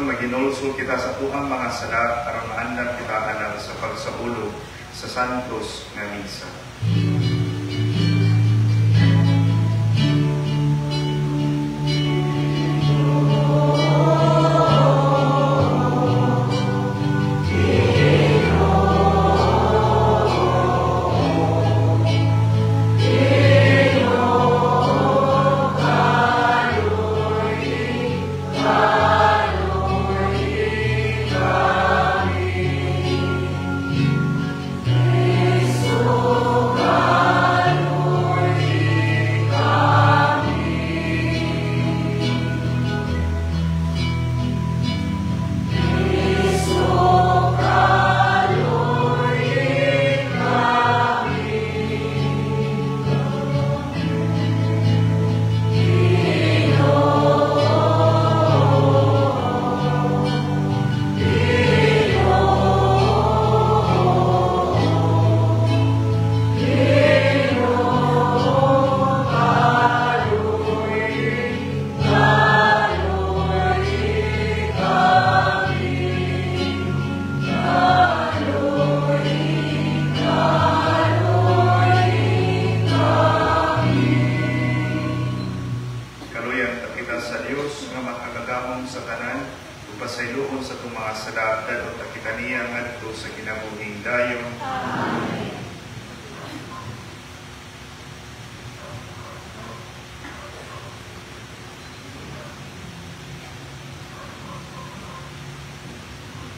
Maginulsol kita sa tuang mga sala aron maandam kita alang sa pagsaulog sa Santos nga Misa.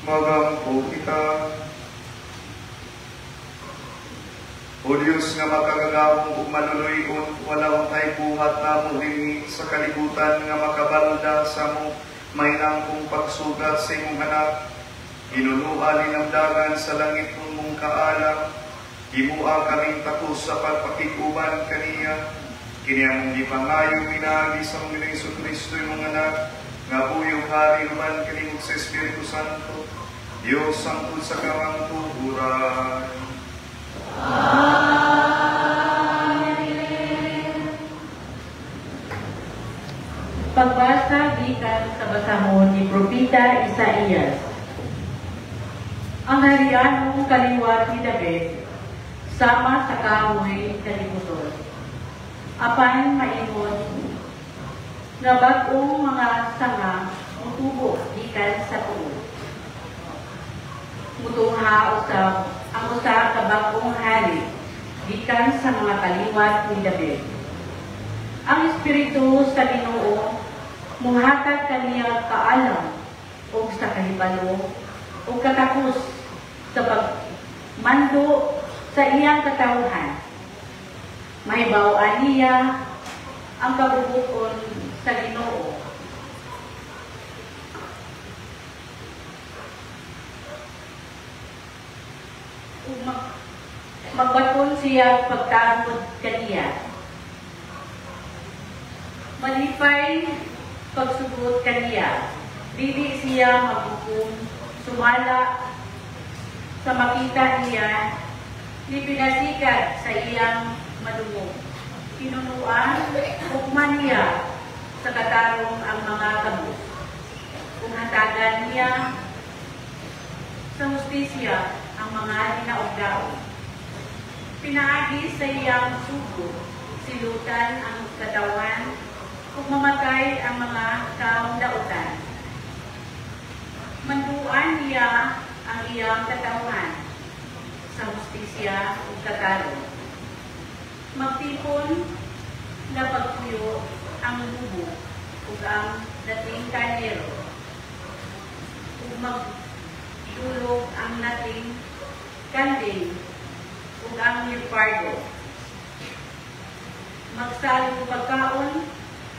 Magampo kita. O Diyos nga makagagamong ug maluluy-on, wala untay buhat namo dinhi sa kalibutan nga makabalda sa mo mahinangkong pagsugat sa imong anak. Ginunuan hinamdagan sa langit mong kaalam, himua kaming takos sa pagpakig-uban kaniya. Kini among gipangayo pinaagi sa mong Ginoong Hesukristo imong anak, nga buyog hari uban kanimo sa Espiritu Santo, Dios sangtod sa kamangtuoran. Amen. Pagbasa gikan sa basahon ni Propeta Isaías. Ang harianong kaliwat ni David sama sa kahoy kalibuton. Apan maingon nga bag-ong mga sanga mutubo gikan sa tuo. Mutungha usab ang usa ka bag-ong hari gikan sa mga kaliwat ni David. Ang Espiritu sa Ginoo muhatag kaniya kaalam ug sa kahibalo ug katakos sa pagmando sa iyang katawhan. Mahibaw-an niya ang kabubut-on sa Ginoo. Ug magbaton siya pagtahod kaniya. Malipay pagsugot kaniya. Dili siya maghukom sumala sa makita niya ni pinasikat sa iyang madungog. Tinunuan hukman niya sa katarong ang mga kabus. Kung hatagan niya sa hustisya ang mga hinaugdaon. Pinaagi sa iyang sugo, silutan ang katawan, ug mamatay ang mga taong dautan. Manduan niya ang iyang katawhan sa hustisya ug katarong. Magtipon na pagpuyo ang bubo ug ang dating kanyero, ug magdulog ang nating kanding ug ang leopardo. Magsalong pagkaon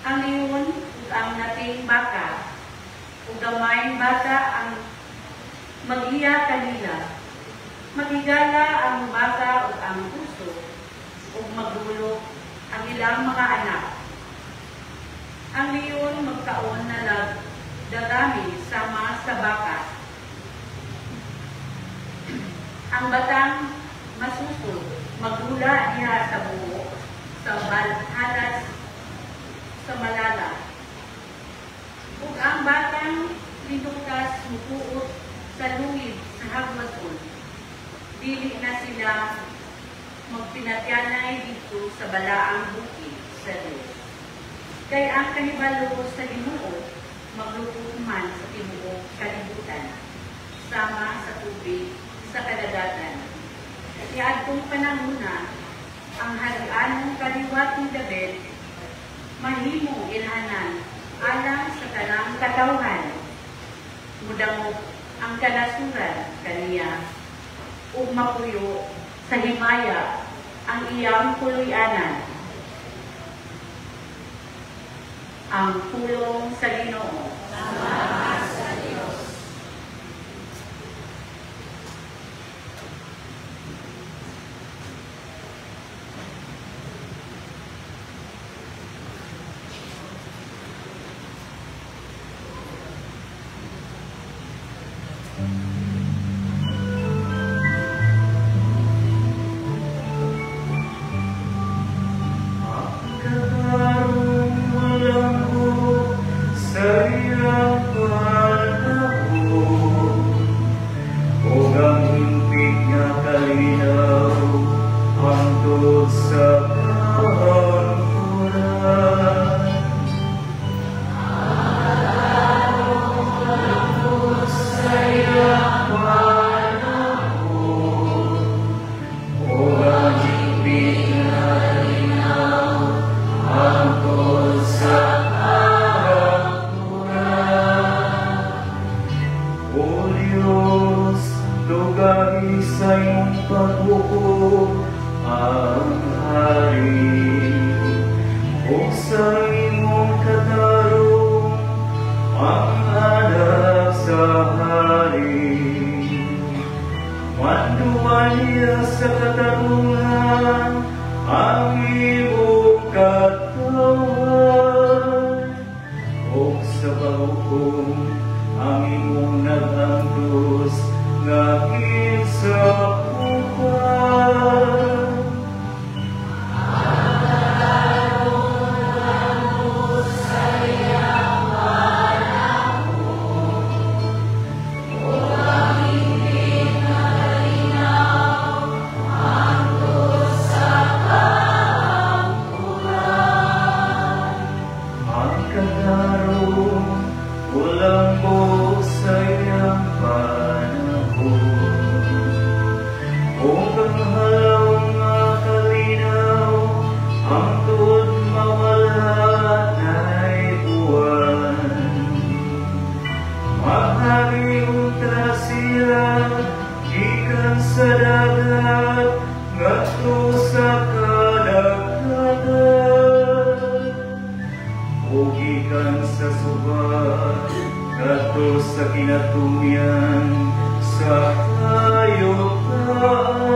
ang leon ug ang nating baka, ug gamayng bata ang magiya kanila. Maghigala ang baka ug ang puso, ug magdulog ang ilang mga anak. Ang leon magkaon na darami sama sa baka. Ang batang masusod magula diha sa buho sa halas sa malala. Ug ang batang linutas mukuot sa lungib sa hagwason. Dili na sila magpinatyanay dito sa balaang bukid sa Dios. Kay ang kahibalo sa Ginoo maglupot man sa tibuok kalibutan, sama sa tubig sa kadagatan. Niadtong panahona, ang harianong kaliwat ni David mahimong ilhanan alang sa tanang katawhan. Mudangop ang kalasuran kaniya ug mapuyo sa himaya ang iyang puloy-anan. Ang pulong sa Ginoo. Salamat sa Dios. Ang katarong walang Hari unta siya gikan sa dagat ngadto sa kadagdagan, o gikan sa suba ngadto sa kinatumyan sa kayutaan.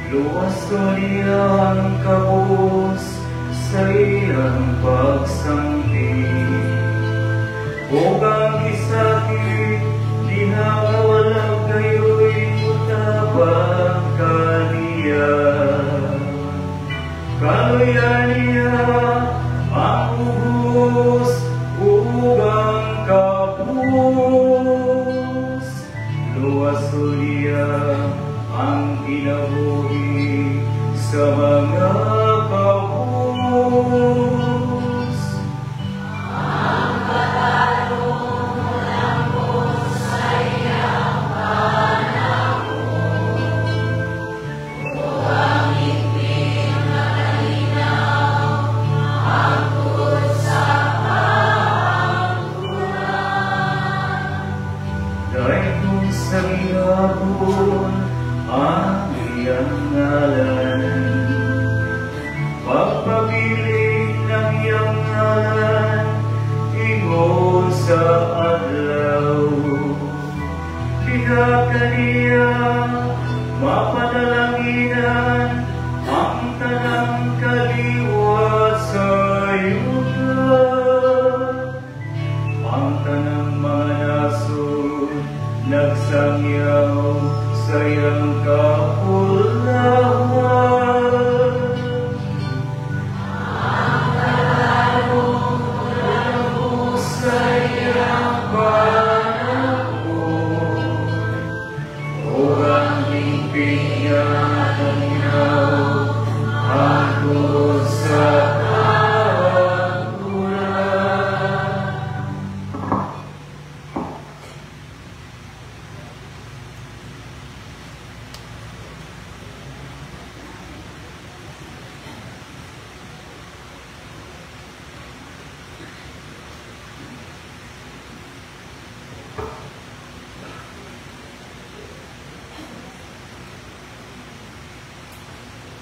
Luwason niya ang kabus sa iyang pagsangpit, ug ang gisakit diha nga wala kayo'y mutabang kaniya. Kaluyan niya ang ubos ug ang kapus. Luwason niya ang kinabuhi sa mga kapus. Ang katarong lambo sa iyang panahon, ug ang higpit nga kalinaw hangtod sa kahangturan. Daygon sa gihapon ang iyang ngalan, pagpabilin ng iyang ngalan ingon sa adlaw. Diha kaniya mapanalanginan ang tanang kaliwat sa yuta. Ang tanang mga nasod nagsangyaw sa iyang kapulangan. Ang katarong lambo sa iyang panahon, ug ang higpit nga kalinaw hangtod sa kahangturan.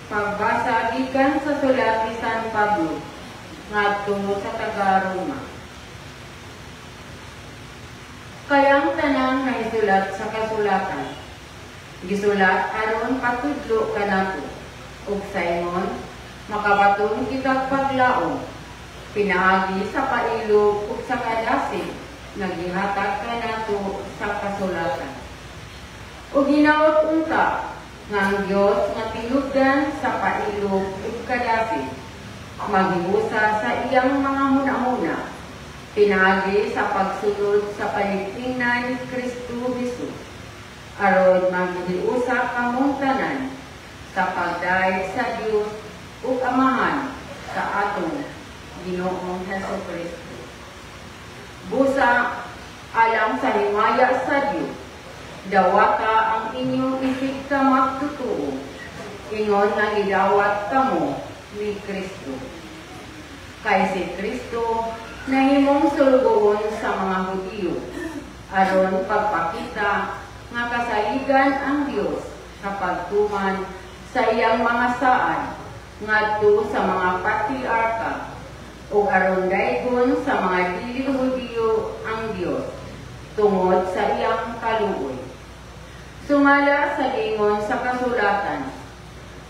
Pagbasa gikan sa sulat ni San Pablo ngadto sa taga-Roma. Kay ang tanang nahisulat sa kasulatan, gisulat aron patudlo kanato, ug saingon makabaton kitag paglaom pinaagi sa pailob ug sa kadasig nga gihatag kanato sa kasulatan. Ug hinaot unta nga ang Dios nga tinubdan sa pailob ug kadasig maghiusa sa iyang mga hunahuna pinaagi sa pagsulod sa paligtingnan ni Kristo Jesus, aron maghiusa kamong tanan sa pagdayeg sa Dios ug Amahan sa atong Ginoong Hesukristo. Busa alang sa himaya sa Dios, dawata ang inyong isig ka magtotoo, ingon nga gidawat kamo ni Kristo. Kay si Kristo nahimong sulugoon sa mga Hudiyo, aron pagpakita nga kasaligan ang Dios sa pagtuman sa iyang mga saad ngadto sa mga patriarka, ug aron daygon sa mga dili Hudiyo ang Dios tungod sa iyang kaluoy. Sumala sa lingon sa kasulatan,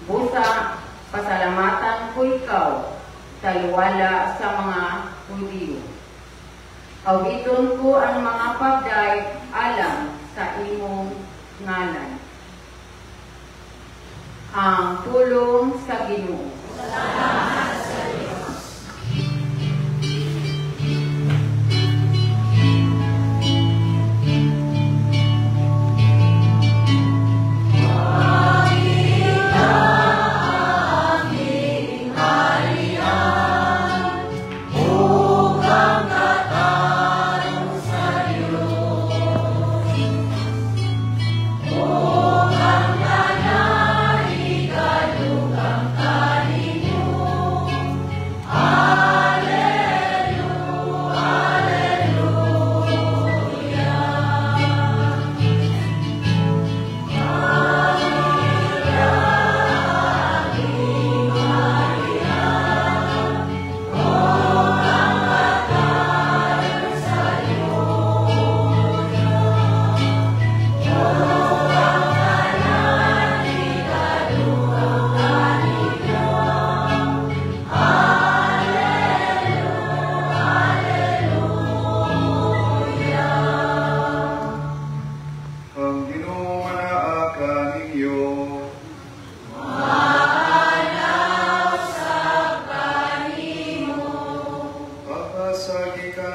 busa pasalamatan ko ikaw taliwala sa mga Hudiyo. Awiton ko ang mga pagdayeg alang sa imong ngalan. Ang pulong sa Ginoo. Salamat sa Dios. Pakita aming harian.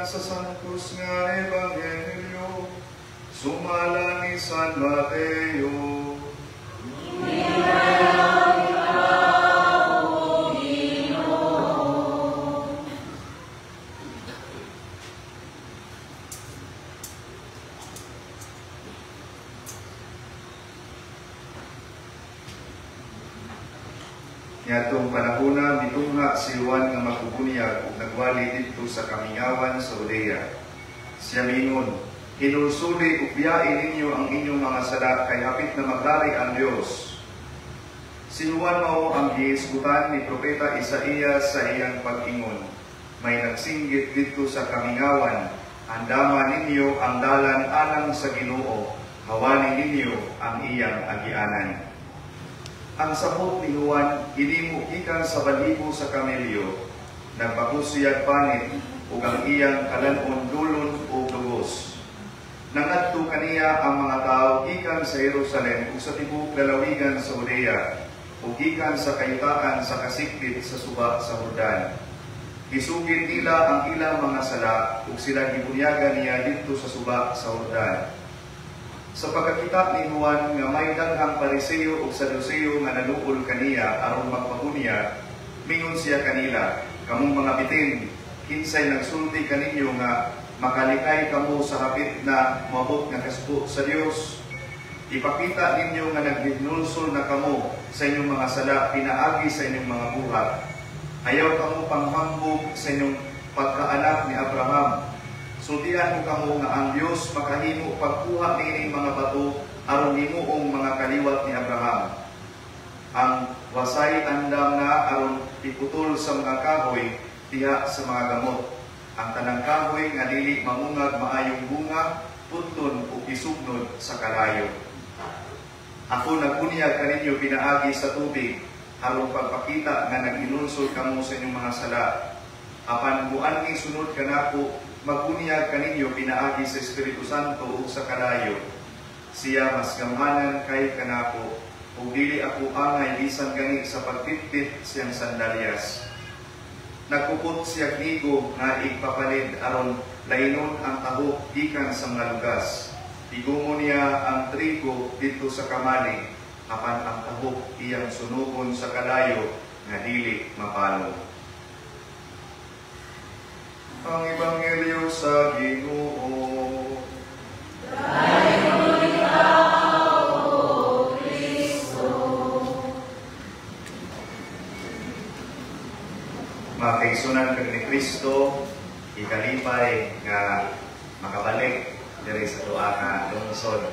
Gikan sa Santos nga Ebanghelyo, sumala ni San Mateo. Ikaw, Ginoo. Niadtong panahona, mitungha si Juan nga magbubunyag ug nagwali didto sa kamingawan sa Judea. Siya mingon, "Hinulsuli ug biyai ninyo ang inyong mga sala kay hapit na maghari ang Dios." Si Juan mao ang gihisgutan ni Propeta Isaías sa iyang pag-ingon, "May nagsinggit didto sa kamingawan, andama ninyo ang dalan alang sa Ginoo, hawani ninyo ang iyang agianan." Ang sapot ni Juan hinimo gikan sa balibo sa kamelyo, nagbakus siya'g panit ug ang iyang kalan-on dulon ug dugos. Nangadto kaniya ang mga tawo gikan sa Jerusalem ug sa tibuok lalawigan sa Judea ug gikan sa kayutaan sa kasikbit sa suba sa Jordan. Gisugid nila ang ilang mga sala ug sila gibunyagan niya didto sa suba sa Jordan. Sa pagkakita ni Juan nga may daghang Pariseo ug Saduseo nga nanuol kaniya aron magpabunyag, mingon siya kanila, "Kamong mga bitin, kinsay nagsulti kaninyo nga makalikay kamo sa hapit na moabot nga kasuko sa Dios? Ipakita ninyo nga naghinulsol na kamo sa inyong mga sala pinaagi sa inyong mga buhat. Ayaw kamo panghambog sa inyong pagkaanak ni Abraham. Sultian ko kamo nga ang Dios makahimo pagkuha niining mga bato aron himuong mga kaliwat ni Abraham. Ang wasay andam na aron iputol sa mga kahoy diha sa mga gamot. Ang tanang kahoy nga dili mamungag maayong bunga, putlon ug isugnod sa kalayo. Ako nagbunyag kaninyo pinaagi sa tubig aron pagpakita nga naghinulsol kamo sa inyong mga sala. Apan muanhi sunod kanako magbunyag kaninyo pinaagi sa Espiritu Santo ug sa kalayo. Siya mas gamhanan kay kanako ug dili ako angay bisan gani sa pagpitpit siyang sandalyas. Nagkupot siya nigo nga igpapalid aron lainon ang tahok gikan sa mga lugas. Igumo niya ang trigo didto sa kamali, apan ang tahok iyang sunugon sa kalayo nga dili mapalong." Ang Ebanghelyo sa Ginoo. Dayon ikaw, O Kristo. Mga kaigsuonan kag ni Kristo, ikalipay nga makabalik diri sa tuwa nga lungsod.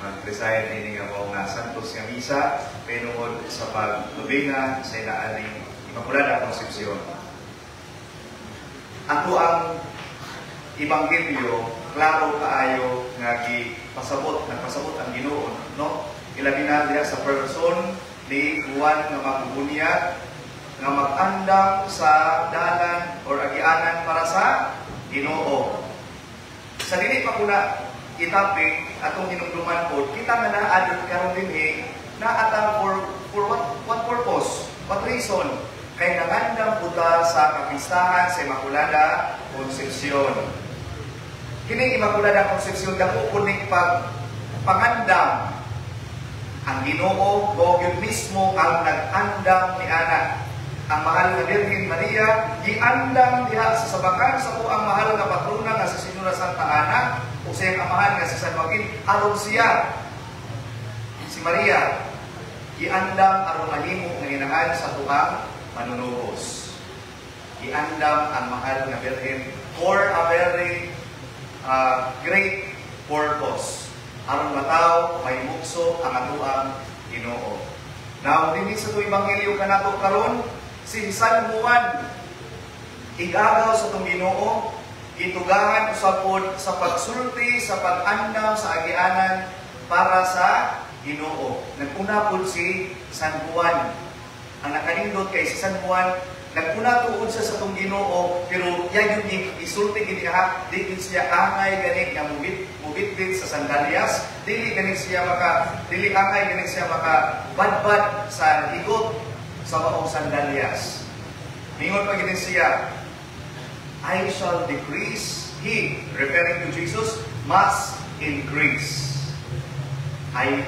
Mag-preside ini nga mao nga Santos nga Misa pinungod sa pagnobena sa inaaning Immaculada Concepcion. Ato ang Ebanghelyo, klaro kaayo nga gipasabot, nagpasabot ang Ginoo, no? Ilabi na diha sa person ni Juan nga magbubunyag nga mag-andam sa dalan or agianan para sa Ginoo. Sa dili pa kuna itapik atong hinumduman pod, kita nga naa karon dinhi, naa ta for what purpose? What reason? Kay nangandam pud ta sa kapistahan sa Immaculada Concepcion. Kini Immaculada Concepcion dako pud ning pag pangandam. Ang Ginoo mao gyud mismo ang nag-andam ni ana. Ang mahal nga Birhen Maria giandam diha sa sabakan sa ang mahal nga patrona nga si Senyora Santa Ana o sa iyang amahan nga si San Joaquin aron siya si Maria giandam aron mahimo nga inahan sa tuang manunubos. Giandam ang mahal nga Birhen for a very great purpose aron mataw may mukso ang atuang Ginoo. Now dinhi sa tuang ebanghelyo kanato karon, si San Juan igagaw sa itong Ginoo, gitugahan usab pod sa pagsulti, sa pag-andam sa agianan para sa Ginoo. Nag-una pod si San Juan. Ang nakanindot kay si San Juan, nag-una tuod siya sa itong Ginoo, pero yan yung isulti gini ha, di gid siya angay gani nga mubitbit sa sandalyas, dili gani siya maka, dili angay gani siya maka badbad sa higot sa maong sandalyas. Mingon pa gini siya, "I shall decrease He, referring to Jesus, must increase. I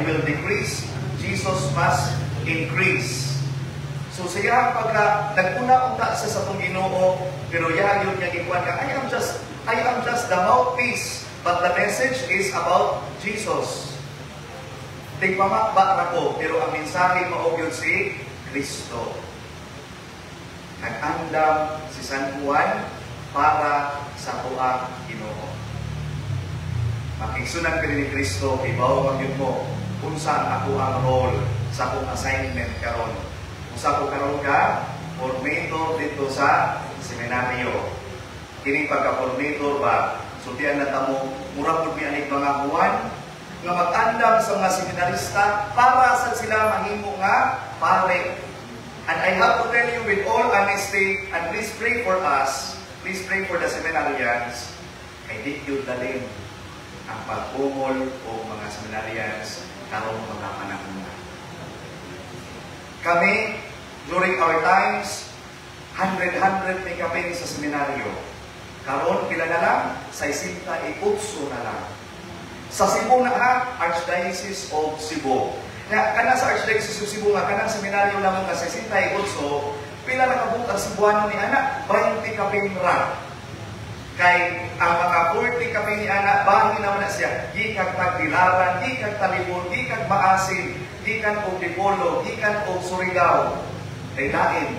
will decrease, Jesus must increase. So siya pagka naguna unta siya sa atong Ginoo, pero iya yun nga gikuan nga I am just the mouthpiece, but the message is about Jesus. Tigpamakba ra ko, pero ang mensahe mao gyud si Kristo. Nag-andam si San Juan para sa atoang Ginoo. Makigsunan ka ni Kristo, ibaw man gyud mo unsa ang ako ang role sa akong assignment karon. Usa ko karon ka formator dito sa seminaryo. Kini pagka-formator ba, sultian na tamo, mura pud mi anig mga Juan nga mag-andam sa mga seminarista para sa sila mahimo nga pare. And I have to tell you with all honesty, and please pray for us, please pray for the seminarians, kay di yun dalin ang pag-ungol o mga seminarians karong mga panahon na. Kami, during our times, 100-100 may kapin sa seminaryo. Karon pila na lang? 68 na lang. Sa Cebu na ha, Archdiocese of Cebu. Nga, kana sa Archdiocese of Cebu nga, kanang seminaryo lamang nga 68, pila na kabuok ang Cebuano ni ana? 20 kapin ra. Kay ang mga 40 kapin ni ana, bahin naman na siya, gikan Tagbilaran, gikan Talibon, gikan Maasin, gikan og Dipolog, gikan og Surigao. Kay lain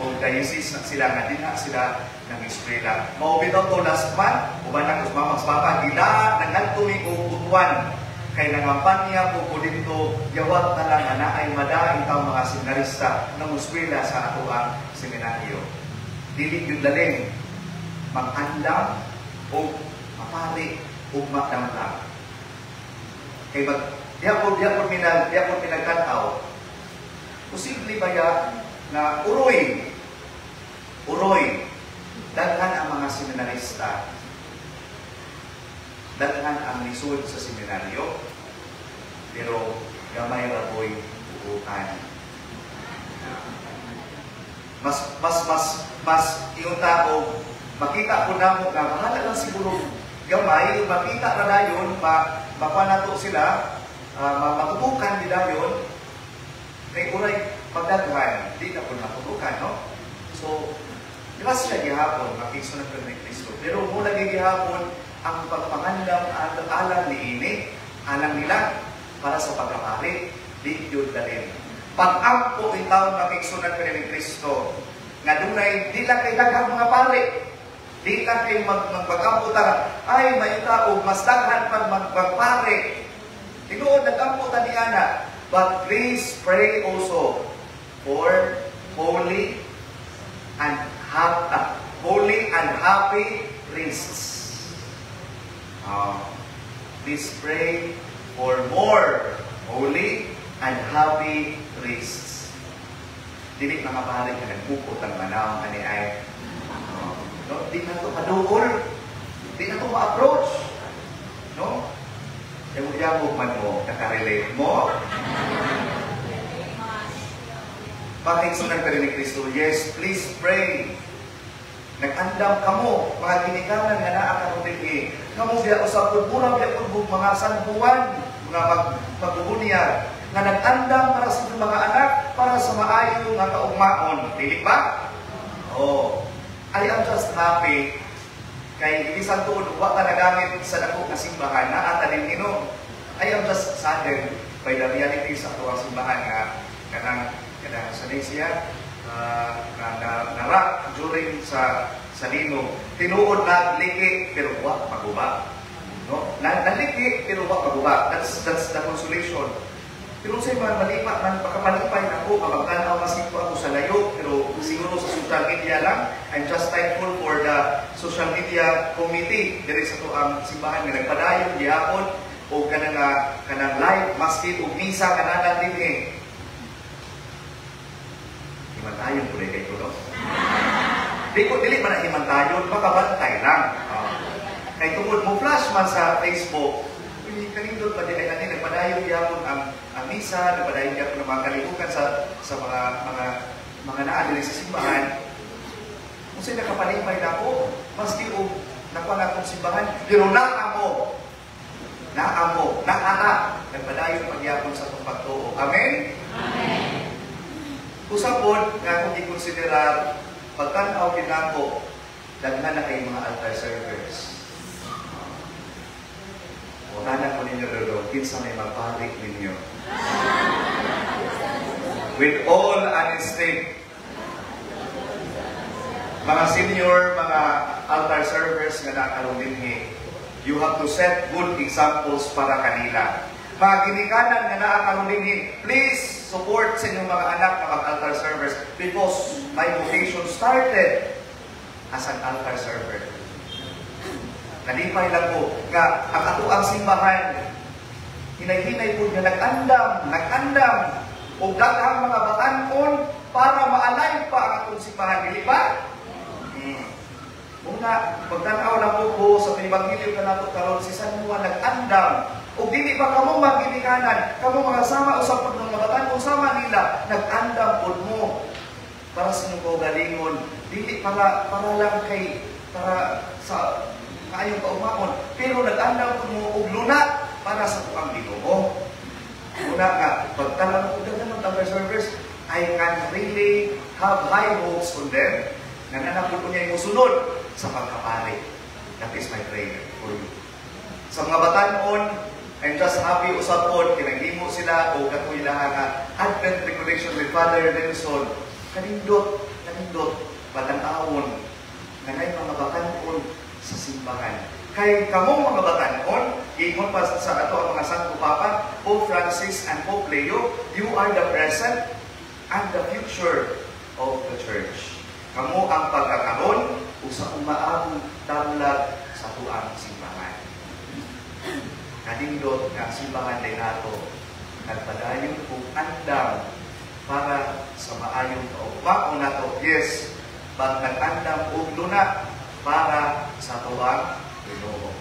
og diocese na sila nga dinha sila ng eskwela. Mao bitaw to last month, uban ako sa mama sa papa, gila nangadto mi og Butuan. Kay nangampanya po ko dito, yawat na lang nga naay madaing taong mga seminarista nga eskwela sa atoang seminaryo. Dili gyud lalim mag-andam o mapari o madamdam. Kay mag diya po minagtan-aw. Posible ba ya na uroy uroy daghan ang mga seminarista, daghan ang lisod sa seminaryo, pero gamay ra po'y buutan? Mas mas mas mas yung tao makita ko namo nga bahala lang siguro gamay, makita ra dayon, makuha nato sila, matutukan di dayon, kay uray pagdaghan di na po matutukan, no? So grasya gihapon makigsunan ka ni Kristo, pero mo lagi gihapon ang pagpangandam alang niini, alang nila para sa pagkapari, di yun dalhin. Pag-ampo itaw makigsunan ka ni Kristo nga dunay di lang kay daghang mga pare, di lang kay magpag-ampo ta, ay may tao mas daghan pag magpare. Tinuod nag-ampo ta ni ana, but please pray also for holy and happy priests. Please pray for more holy and happy priests. Dili mga pare nga nagpupot ang manaw ani ay. No, di na to paduol. Di na to ma-approach. No? Yamog-yamog man mo, nakarelate mo. Bakit sunan ka rin ni Kristo? Yes, please pray. Nag-andam kamo, mga ginikanan nga naa karon dinhi. Kamo biya usab pud, mura biya pud mga San Juan, mga magbubunyag nga nag-andam para sa inyong mga anak para sa maayo nga kaugmaon. Dili ba? Oh. I am just happy kay bisan tuod wa ta nagamit sa dako nga simbahan naa ta din no. I am just saddened by the reality sa atoang simbahan nga kanang sa siya na, na, during sa linog. Tinuod na liki pero wa maguba. No? Na, naliki pero wa maguba. That's the consolation. Pero sa mga malipa man makamalipay na ako, magtanaw mas ko ako sa layo, pero siguro sa social media lang. I'm just thankful for the social media committee diri sa ang simbahan nga nagpadayon gihapon o kanang live maski og misa kananan dinhi. Himantayon ko kay ko, no? Di ko dili man na himantayon, makabantay lang. Kay tungod mo flash man sa Facebook, uy, kanindot pa di ay ani nagpadayon gihapon ang misa, nagpadayon gihapon ang mga kalihukan sa mga naa diri sa simbahan. Kung sino nakapalipay na ako, Maski og nakuha na akong simbahan, pero naa mo, naa mo, naa, nagpadayon pagyapon sa atong pagtuo. Amen? Amen. Usa pod nga akong gikonsiderar, pagtan-aw kinako, daghan na kay mga altar servers. Wala ko ninyo lolo, kinsa may magpari ninyo? With all honesty, mga senior, mga altar servers nga nakaroon dinhi, you have to set good examples para kanila. Mga ginikanan nga naa karon dinhi, please support sa inyong mga anak na mag-altar servers because my vocation started as an altar server. Nalipay lang ko nga ang ato ang simbahan hinay-hinay po nga nag-andam, nag-andam og daghang mga batan-on para ma-alive pa ang atong simbahan, dili ba? Muna, pagtanaw lang po ko sa Ebanghelyo kanato karon, si San Juan nag-andam. Og dili ba kamo mga ginikanan, kamo mga sama usab pud mga batan-on sama nila, nag-andam pud mo para sa inyong kaugalingon, dili para para lang kay para sa maayong kaumaon, pero nag-andam pud mo og luna para sa tuang Ginoo. Una nga, pagtanaw ko daghan ng altar servers, I can really have high hopes on them nga naa pud ko niya musunod sa pagkapari. That is my prayer for you. Sa mga batan-on, I'm just happy usab pod kay naghimo sila og katoy nga Advent Recollection with Father Nelson. Kanindot, kanindot, batan-awon nga nay mga batan-on sa simbahan. Kay kamo mga batan-on, giingon pa sa ato ang mga Santo Papa, Pope Francis and Pope Leo, you are the present and the future of the Church. Kamo ang pagkakaron o sa umaabong tamlag sa tuang simbahan. Kanindot nga ang simbahan din nato nagpadayon og andam para sa maayong kaugmaon nato. Yes, but nag-andam og luna para sa tuang Ginoo.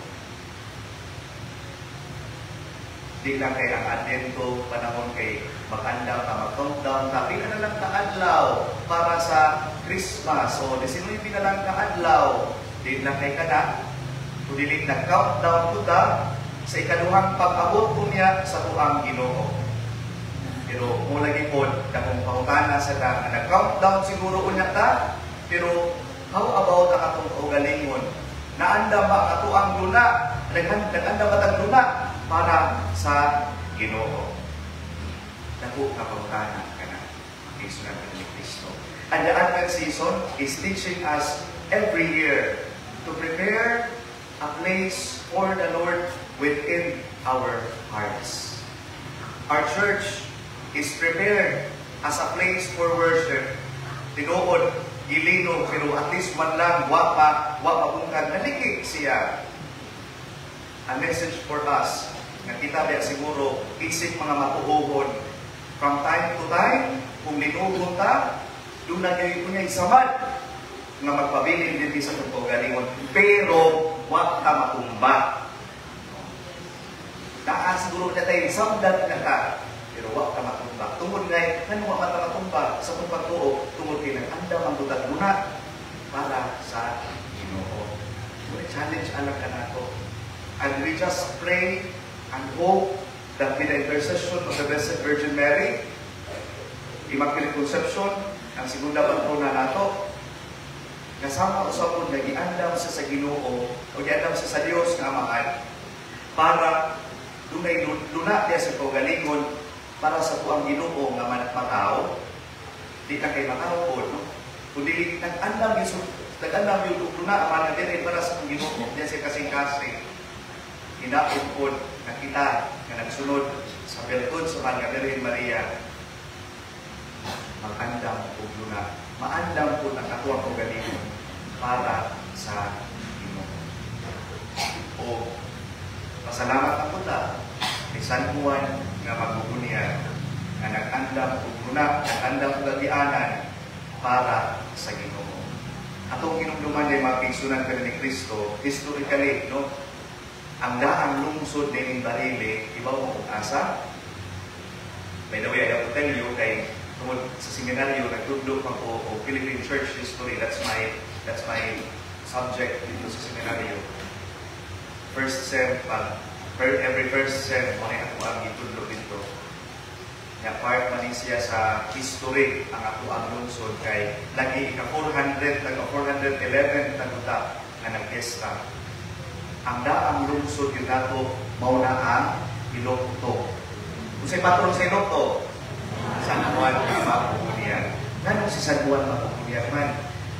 Di lang kay ang Advento panahon kay mag-andam ta, mag-countdown ta, pila na lang kaadlaw para sa Christmas. So, 19 na lang kaadlaw. Di lang kay kana, kung dili nag-countdown ko ta sa ikaduhang pag-abot unya sa tuang Ginoo. Pero mo lagi pod dakong pangutana sa ta, nga nag-countdown siguro unya ta, pero how about ang atong kaugalingon? Naandam ba ang atoang luna? Nag-andam ba tag luna para sa Ginoo? Dako ka pangutana kana makisunan ni Kristo. And the Advent season is teaching us every year to prepare a place for the Lord within our hearts. Our church is prepared as a place for worship. Tinuod, gilinog, pero at least man lang, wa pa, wa pa bungkag, naliki siya. A message for us, nga kita biya siguro, isip mga matuohon, from time to time, kung linugon ta, doon na kayo kunya samad, nga magpabilin din sa itong kaugalingon, pero wa ta matumba. Naa siguro na tayo, samdan na ta, pero wa ta matumba. Tungod ngay, ngano wa ta matumba sa itong pagtuo, tungod kay nag-andam ang butag luna para sa Ginoo. Muna challenge alang kanato. And we just pray and hope that with the intercession of the Blessed Virgin Mary, Immaculate Conception, ang segunda patrona nato, kasama usab pod nga giandam siya sa Ginoo o giandam siya sa Dios nga Amahan para dunay luna diya sa kaugalingon para sa tuang Ginoo nga matao. Di na kay matao pod, no, kun dili nag-andam gyud, nag-andam gyud og luna ang mga diri para sa tuang Ginoo diya sa kasing-kasing. Hinaot pod nga kita nga nagsunod sa bertud sa Mahal nga Birhen Maria mag-andam og luna, maandam pod ang atuang kaugalingon para sa Ginoo. O pasalamat ako ta kay San Juan nga magbubunyag nga nag-andam og luna, nag-andam og agianan para sa Ginoo. Atong hinumduman ay mga kaigsuonan ni Kristo, historically, no? Ang daang lungsod ni Barili, ibaw mo kung asa. By the way, I have to tell you, kay tungod sa seminaryo, nagtudlo pa ko og Philippine Church History. That's my subject dito sa seminaryo. First sem pa, every first sem mo ni ako ang gitudlo dito. Nga part man ni siya sa history ang ato ang lungsod kay lagi ika 400 nag 411 na nga nagpiyesta. Ang daang lungsod yun nato mao na ang Ilocto. Unsay patron sa Ilocto? San Juan Magbubuniyag. Nganong si San Juan Magbubuniyag man?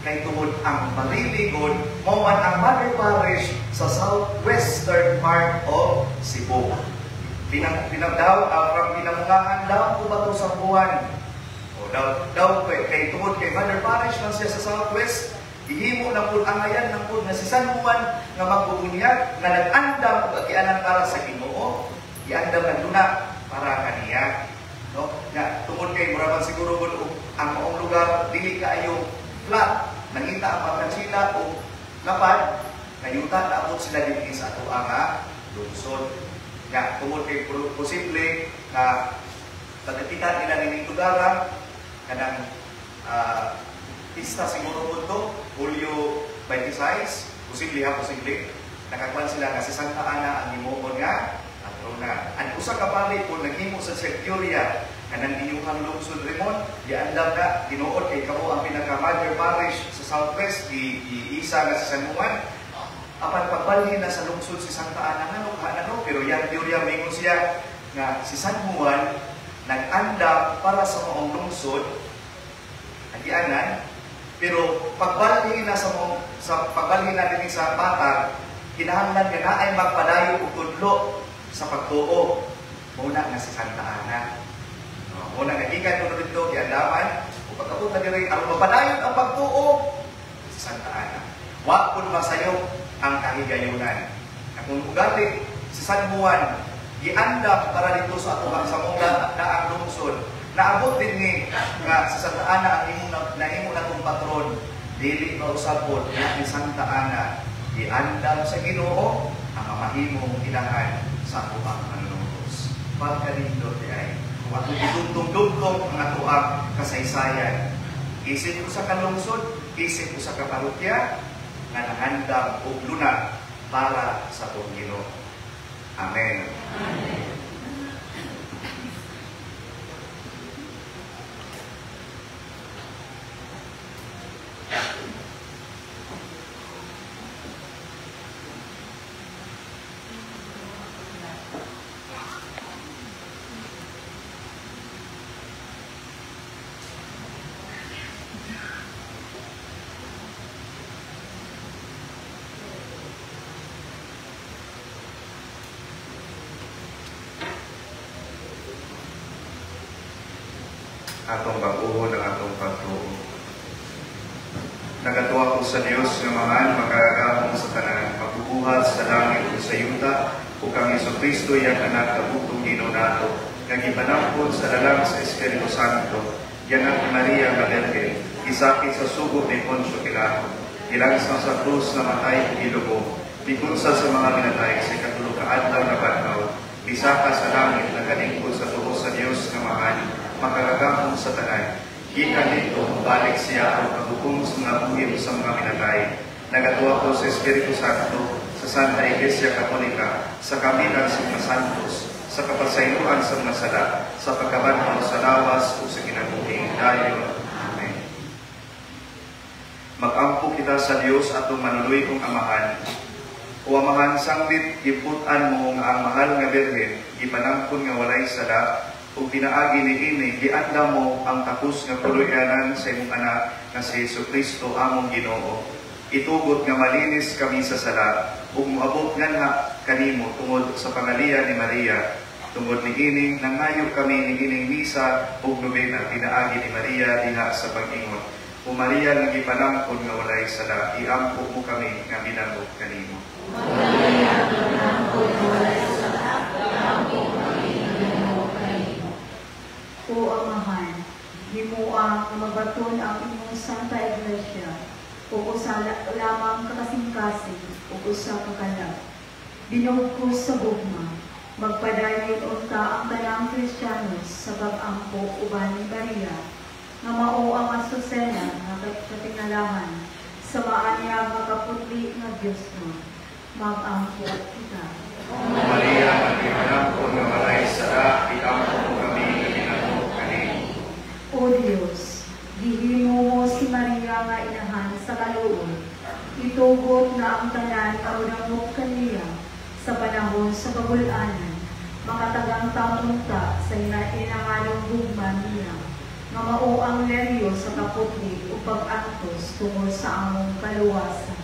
Kay tungod ang Barili gud mao man ang mother parish sa southwestern part of Cebu. Pinang pinang daw from Pinamungahan daw ko bato sa buwan. O daw daw kay, kay tungod kay mother parish man siya sa southwest, gihimo na pud angayan ng pud nga si San Juan nga magbubunyag nga nag-andam og agianan para sa Ginoo, giandam nagduna para kaniya. No? Nga tungod kay mura man siguro gud og ang maong lugar dili kaayo flat, nangita ang mga katsila og lapad, nayuta naabot sila dinhi sa ato nga lungsod. Nga tungod kay posible na pagkakita nila nining lugara kanang pista siguro po to, Hulyo 26, posible ha, posible. Nakakuan sila nga si Santa Ana ang himuon nga patrona. Ang usa ka pari po naghimo sa Securia kanang inyuhang lungsod Rimon, giandam na tinuod kay kamo ang pinaka mother parish sa Southwest, giisa nga si San Juan. Apan pagbalhin na sa lungsod si Santa Ana ngano ka pero yang teorya mingon siya nga si San Juan nag-andam para sa maong lungsod agianan, pero pagbalhin na sa maong, sa pagbalhin na dinhi sa Patag, kinahanglan nga naay magpadayon og tudlo sa pagtuo. Mao na nga si Santa Ana. No, mao na nga gikan kuno didto giandaman ug pagkabot na diri aron mapadayon ang pagtuo si Santa Ana. Wa pud masayop ang kahigayunan. Kung ugali si San Juan giandam para dito sa atong sa mong daang lungsod, naabot din ni nga si Santa Ana ang imong nahimo natong patron, dili mausapod nga ni Santa Ana giandam sa Ginoo ang mamahimong inahan sa atong manunubos. Pagkanindot di ay kung atong gidugtong-dugtong ang atoang kasaysayan, isip usa ka lungsod, isip usa ka parokya nga nangandam og luna para sa atong Ginoo. Amen. Amen. Atong bag-uhon ang atong pagtuo. Nagatuwa ko sa Dios nga Amahan, makagagahom sa tanan, magbubuhat sa langit ug sa yuta, ug kang Hesukristo iyang anak kabugtong Ginoo nato, nga gipanangkon sa lalang sa Espiritu Santo, gianak ni Maria nga Birhen, gisakit sa sugo ni Poncio Pilato, gilangsang sa krus, namatay ug gilubong, gikunsa sa mga minatay sa ikatulo ka adlaw na banhaw, gisaka sa langit, nagalingkod sa tuo sa Dios nga Amahan, makagagahom sa tanan. Gikan dito, balik siya aron paghukom sa mga buhi sa mga minatay. Nagatuwa ko sa Espiritu Santo, sa Santa Iglesia Katolika, sa kabilang sa mga santos, sa kapasayloan sa mga sala, sa pagkabanhaw sa lawas o sa kinabuhing dayon. Amen. Mag-ampo kita sa Dios atong manuluy-ong Amahan. O Amahan, sanglit giput-an mo nga ang mahal nga Birhen, gipanangkon nga walay sala, ug pinaagi niini giandam mo ang takos nga puloy-anan sa imong anak nga si Hesukristo among Ginoo. Itugot nga malinis kami sa sala ug moabot nganha kanimo tungod sa pangaliya ni Maria. Tungod niini nangayo kami niining misa ug nobena pinaagi ni Maria diha sa pag-ingon. O Maria nga gipanangkon nga walay sala, iampo mo kami nga binangog kanimo. Maria nga gipanangkon nga walay sala, iampo kami nga binangog kanimo. O Amahan, himua nga mabaton ang imong Santa Iglesia ug usa lamang ka kasing-kasing ug usa ka kalag. Binugkos sa gugma, magpadayon unta ang tanang Kristiyanos sa pag-ampo uban ni Maria, nga mao ang asusena nga katingalahan Sa maanyag nga kaputli nga Dios no, mag-ampo kita. O Maria, nga gipanangkon nga walay sala, iampo mo kami nga ginamot kanimo. O Dios, gihimo mo si Maria nga inahan sa kaluoy. Itugot nga ang tanan nga modangop kaniya sa panahon sa kabul-anan, makatagangtang unta sa inangalong gugma niya, nga mao ang leryo sa kaputli ug pag-antos tungod sa among kaluwasan.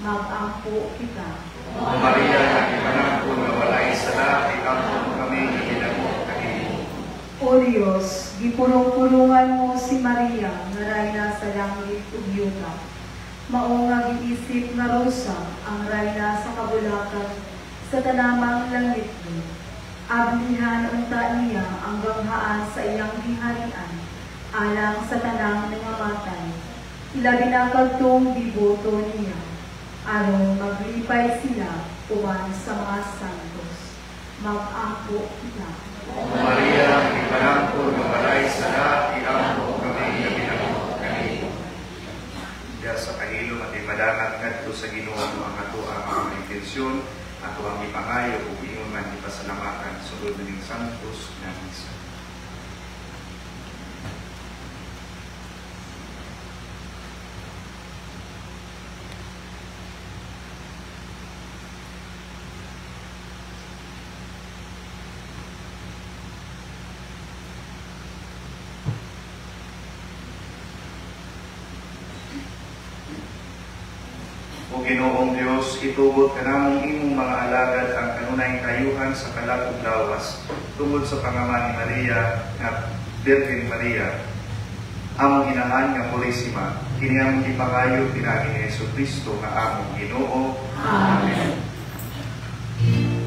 Mag-ampo kita. O Maria, nga gipanangkon nga walay sala, iampo mo kami nga ginamot kanimo. O Dios, gipulong-pulungan mo si Maria nga rayna sa langit ug yuta. Mao nga giisip nga rosa ang rayna sa kabulakan sa tanamang langit. Ablihan unta niya ang ganghaan sa iyang giharian alang sa tanang nangamatay. Ilabi na kadtong deboto niya, aron maglipay sila uban sa mga santos. Mag-ampo kita. O Maria, nga gipanangkon nga walay sala, iampo mo kami nga ginamot kanimo. Diya sa kahilom at imadangat ngadto sa Ginoo ang atoang mga intensyon, ato ang ipangayo ug ingon man ipasalamatan sulod ning santos nga misa. O Ginoong Dios, itugot kanamong imong mga alagad ang kanunayng kayuhan sa kalag ug lawas tungod sa pangama ni Maria nga Birhen Maria, among inahan nga Purisima. Kini among gipangayo pinaagi ni Hesukristo nga among Ginoo. Amen. Thank you.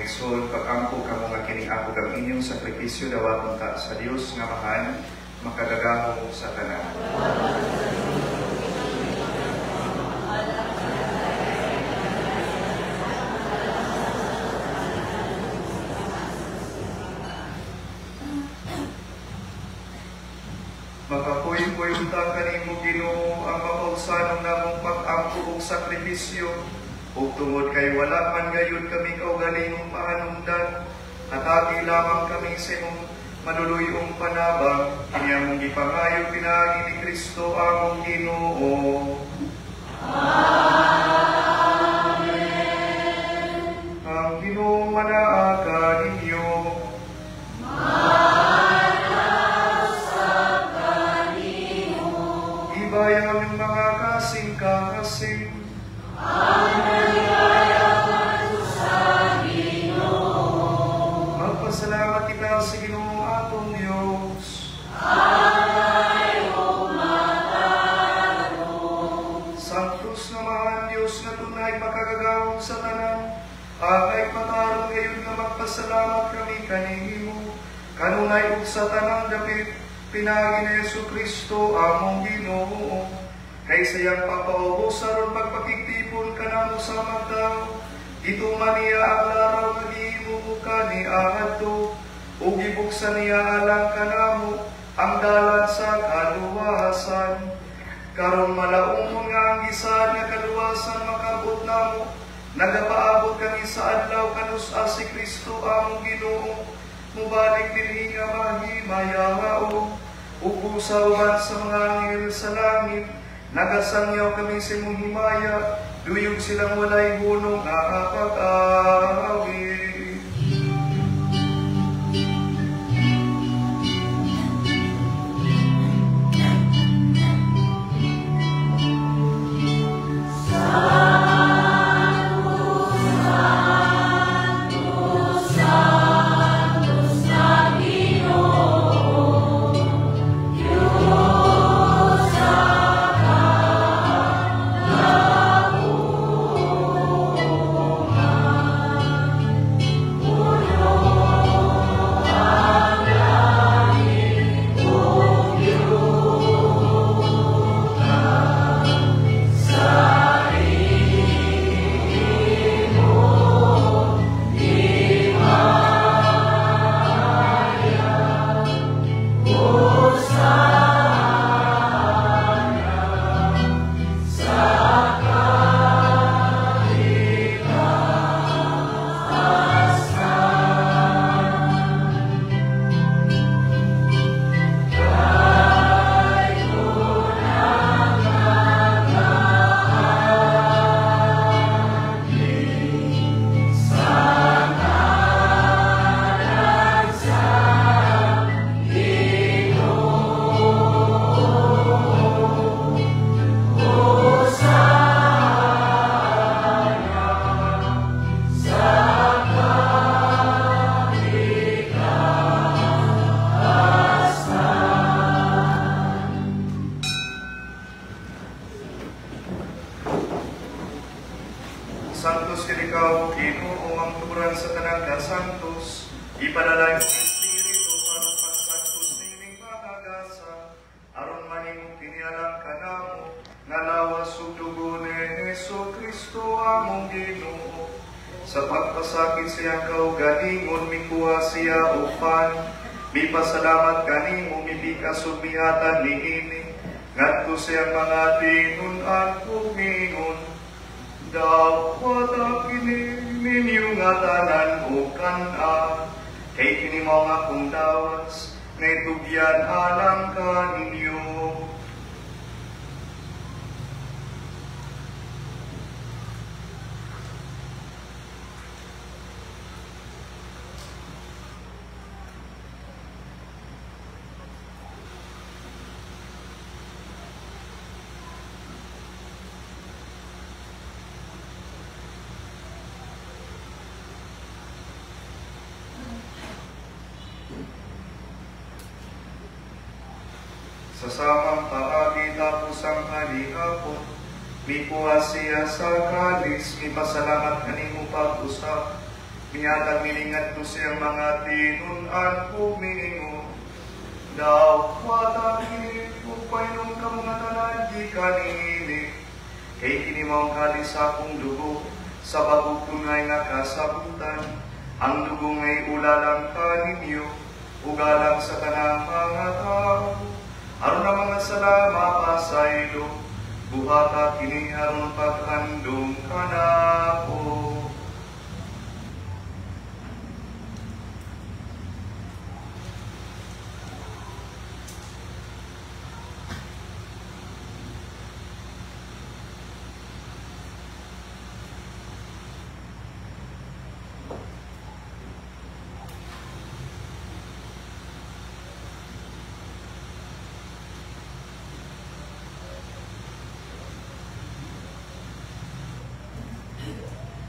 Mga igsoon, pag-ampo kamo nga kining ako kang inyong sakripisyo dawaton ta sa Dios nga Amahan, makagagahom sa tanan. Makapuy-puy unta kanimo Ginoo ang makaugsanon namong pag-ampo ug sakripisyo. Ug tungod kay wala man gayud kami kaugalingong pahanungdan, hatagi lamang kami sa imong maluluyong panabang, kini among gipangayo pinaagi ni Kristo among Ginoo. Amen. Ang Ginoo manaa kaninyo. Ibayang ang mga kasing-kasing. Magpasalamat kita sa Ginoo atong Dios. Santos nga Amahan Dios nga tunay makagagahom sa tanan, akay matarong gayon nga magpasalamat kami kanimo, kanunay ug sa tanang dapit, pinaagi ni Jesu Kristo among Ginoo. Kay siyang papaubos aron pagpakigtipon kanamo sa magtao, gituman niya ang laraw nga gihimo kaniadto, ug gibuksan niya alang kanamo ang dalan sa kaluwasan. Karon malaumon nga ang gisaad nga kaluwasan makabot namo, nagapaabot kami sa adlaw kanus-a si Kristo among Ginoo, mubalik dinhi nga mahimayao, ug busa uban sa mga anghel sa langit, nagasangyaw kami sa imong himaya, duyog silang walay hunong nga pag-awit. Santos kini ikaw, Ginoo, ang tuburan sa tanang kasantos, ipanalangin ang Espiritu aron pagsantos nining mga gasa, aron mahimong kinialang kanamo, nga lawas ug dugo ni Hesus Kristo among Ginoo. Sa pagpasakit siyang kaugalingon, mikuha siya upan, mipasalamat kanimo, mipikas ug mihatag niini, ngadto siyang mga tinun-an ug miingon, dawata kini ninyo nga tanan o kan-a, kay kini mao nga akong dawas, nga itugyan alang kaninyo. Sa samang paagi tapos ang halihapon, mikuha siya sa kalis, mipasalamat kanimo pag-usap, Mihatag niini ngadto sa iyang mga tinun-an ug miingon, "Dawata kini ug painom kamo nga tanan gikan niini. Kay kini mao ang kalis sa akong dugo sa bag-ong tunay nga kasabutan. Ang dugo ngay ulalang kaninyo ug alang sa tanang mga tao aron ang mga sala mapasaylo. Buhata kini aron paghandom kanako."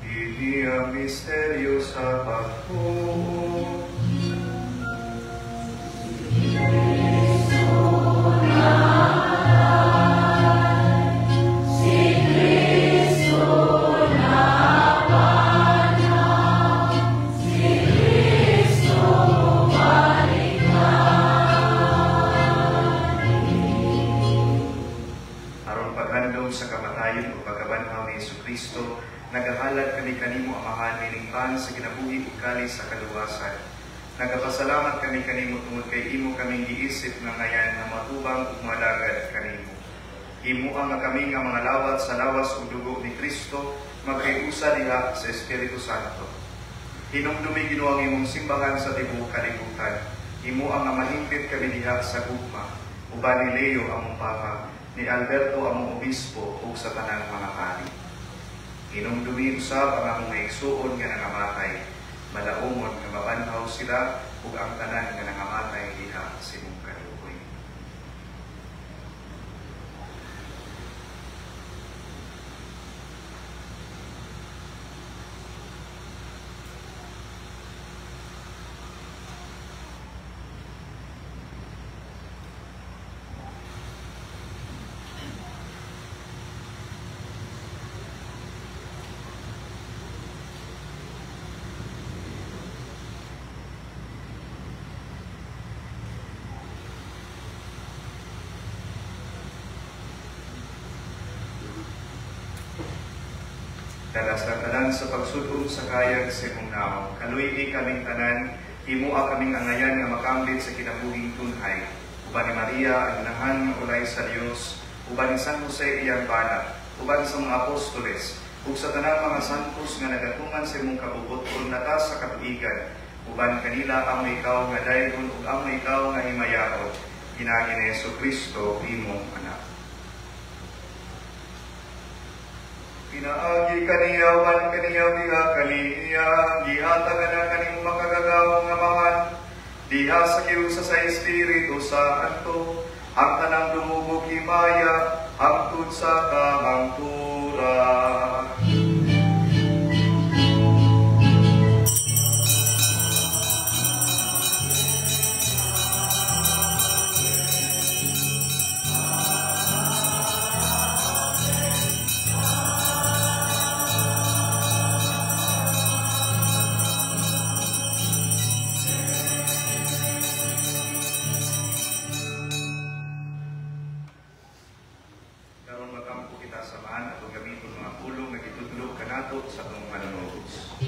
Ini ang misteryo sa pagtuo. Aron paghandom sa kamatayon ug pagkabanhaw ni Kristo, nagahalad kami kanimo, Amahan, nining pan sa kinabuhi ug kalis sa kaluwasan. Nagapasalamat kami kanimo tungod kay imo kaming giisip nga ngayan nga matubang ug malagad kanimo. Imo ang kami nga mga lawat sa lawas ug dugo ni Kristo magkayusa diha sa Espiritu Santo. Hinumdumi, Ginoo, ang imong simbahan sa tibuok kalibutan. Imo ang mahingpit kami diha sa gugma. Uban ni Leo among Papa, ni Alberto among Obispo ug sa tanang mga pari. Hinumdumi usab ang among igsuon nga nangamatay, malaumon nga mabanhaw sila ug ang tanan nga nangamatay diha sa imong kaluoy. Dala sa tanan sa pagsud-ong sa kayag sa imong nawong. Kaluy-i kaming tanan, himoa kaming angayan nga makambit sa kinabuhing tunhay. Uban ni Maria, ang inahan nga ulay sa Dios, uban ni San Jose iyang bana, uban sa mga apostoles, ug sa tanang mga santos nga nagatuman sa imong kabubut-on latas sa katuigan, uban kanila amo ikaw nga daygon ug amo ikaw nga himayaon, pinaagi ni Jesu Kristo imong anak. Pinaagi kaniya, uban kaniya, diha kaniya, gihatag na kanimo makagagahom nga Amahan, diha sa kiusa sa Espiritu Santo, ang tanang dumugog himaya, hangtod sa kahangturan. Karon magampo kita sa Amahan atong gamiton mga pulong nga gitudlo kanato sa atong manunubos.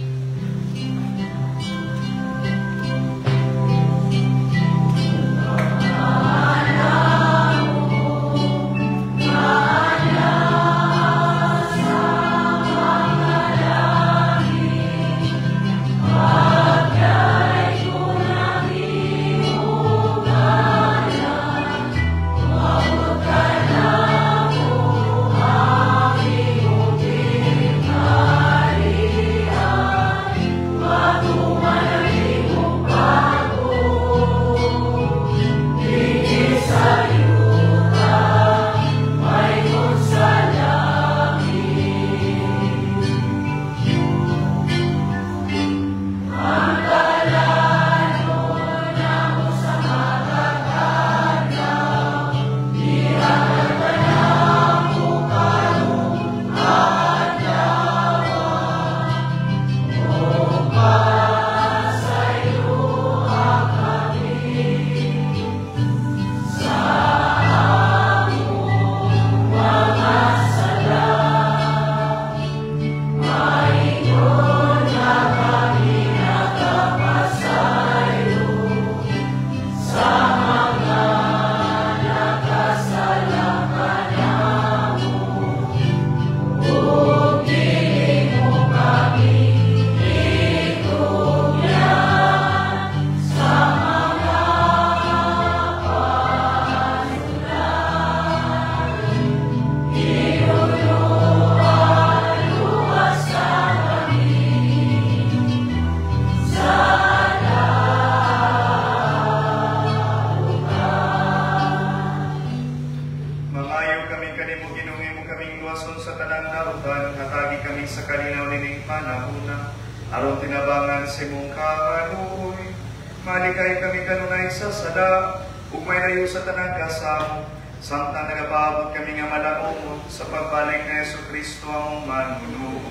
kami kanimo, Ginoo, imo kaming luwason sa tanang dautan, hatagi kami sa kalinaw nining panahona, aron tinabangan sa imong kaluoy. Malikay kami kanunay sa sala, ug may layo sa tanang kasamo, samtang nagapaabot kami nga malaumon sa pagbalik ni Hesus Kristo among Manunuos.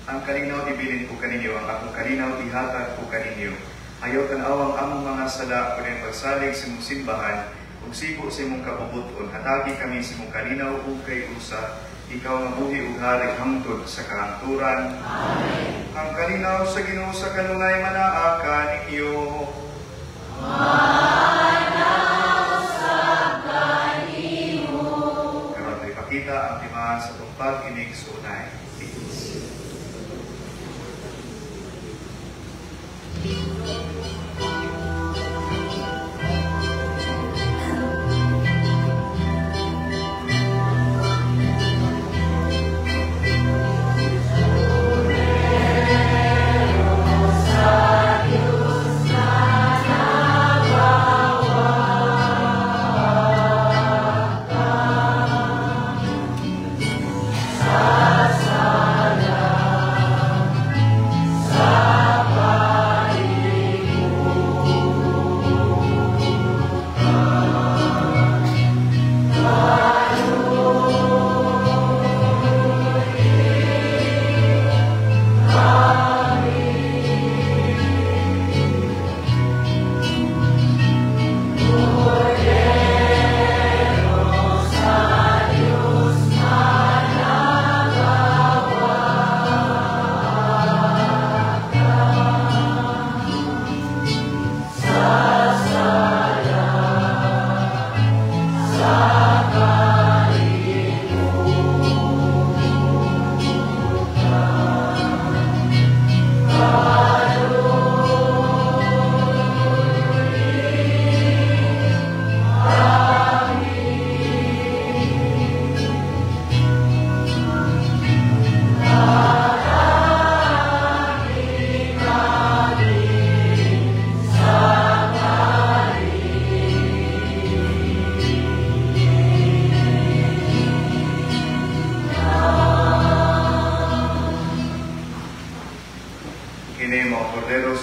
Ang kalinaw ibilin ko kaninyo, ang akong kalinaw ihatag ko kaninyo. Ayaw tan-aw ang among mga sala, kundi ang pagsalig sa imong simbahan, ug sigo sa imong kabubuton. Hatagi kami sa imong kalinaw ug kay usa, ikaw nga buhi ug hari hangtod sa kahangturan. Amen. Ang kalinaw sa Ginoo sa kanunay manaa kaninyo. Karon ipakita ang timaan sa itong pag-inig sunay. Peace.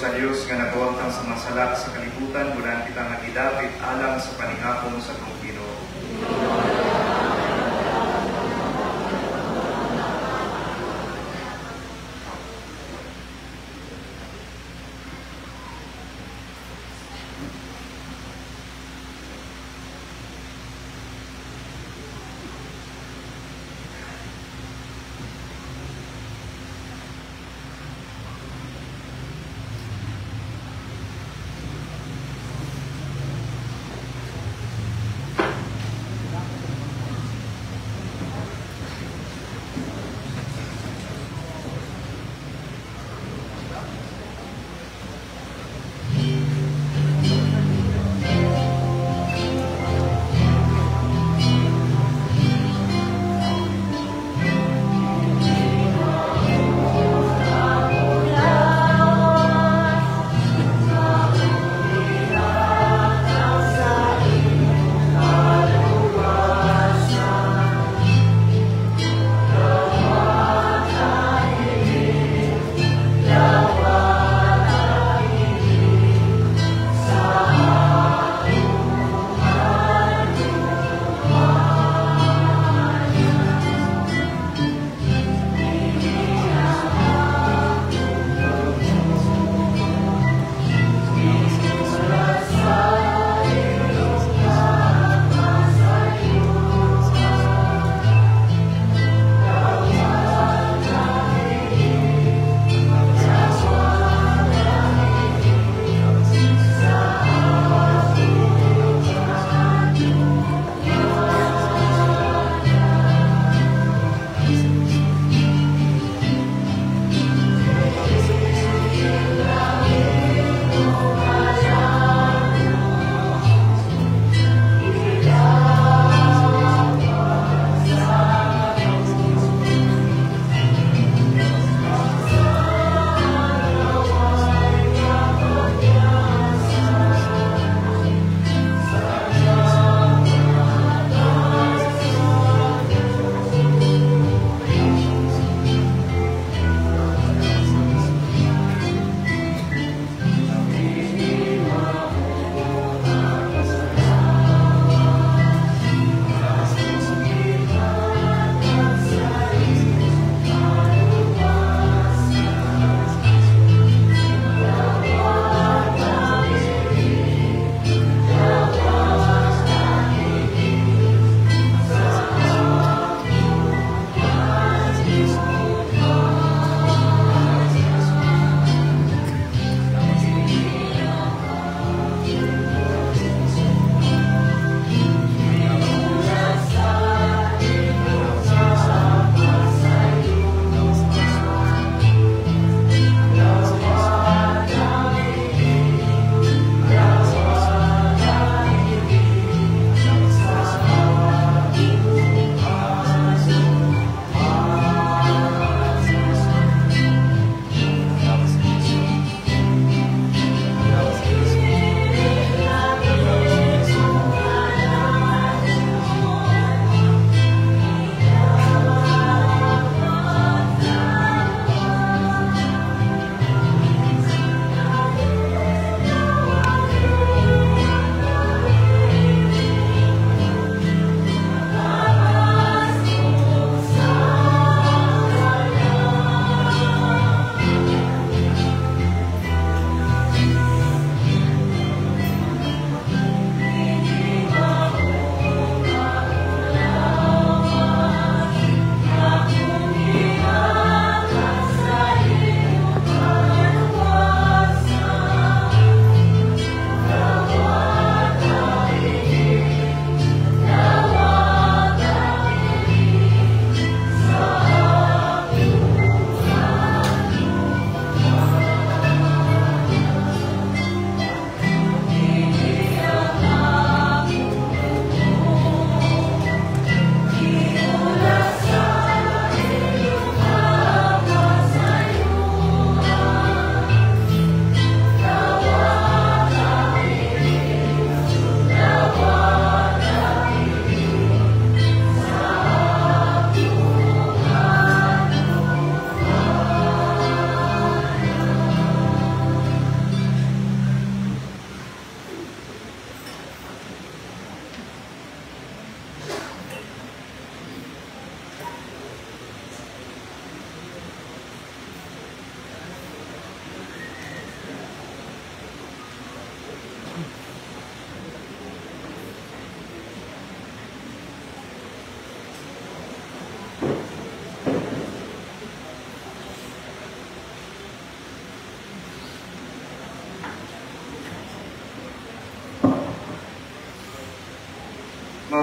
Sa Dios nga nagawangtang sa masala sa kalibutan, gunan kita nga gidapit alang sa panihapon sa atong Ginoo.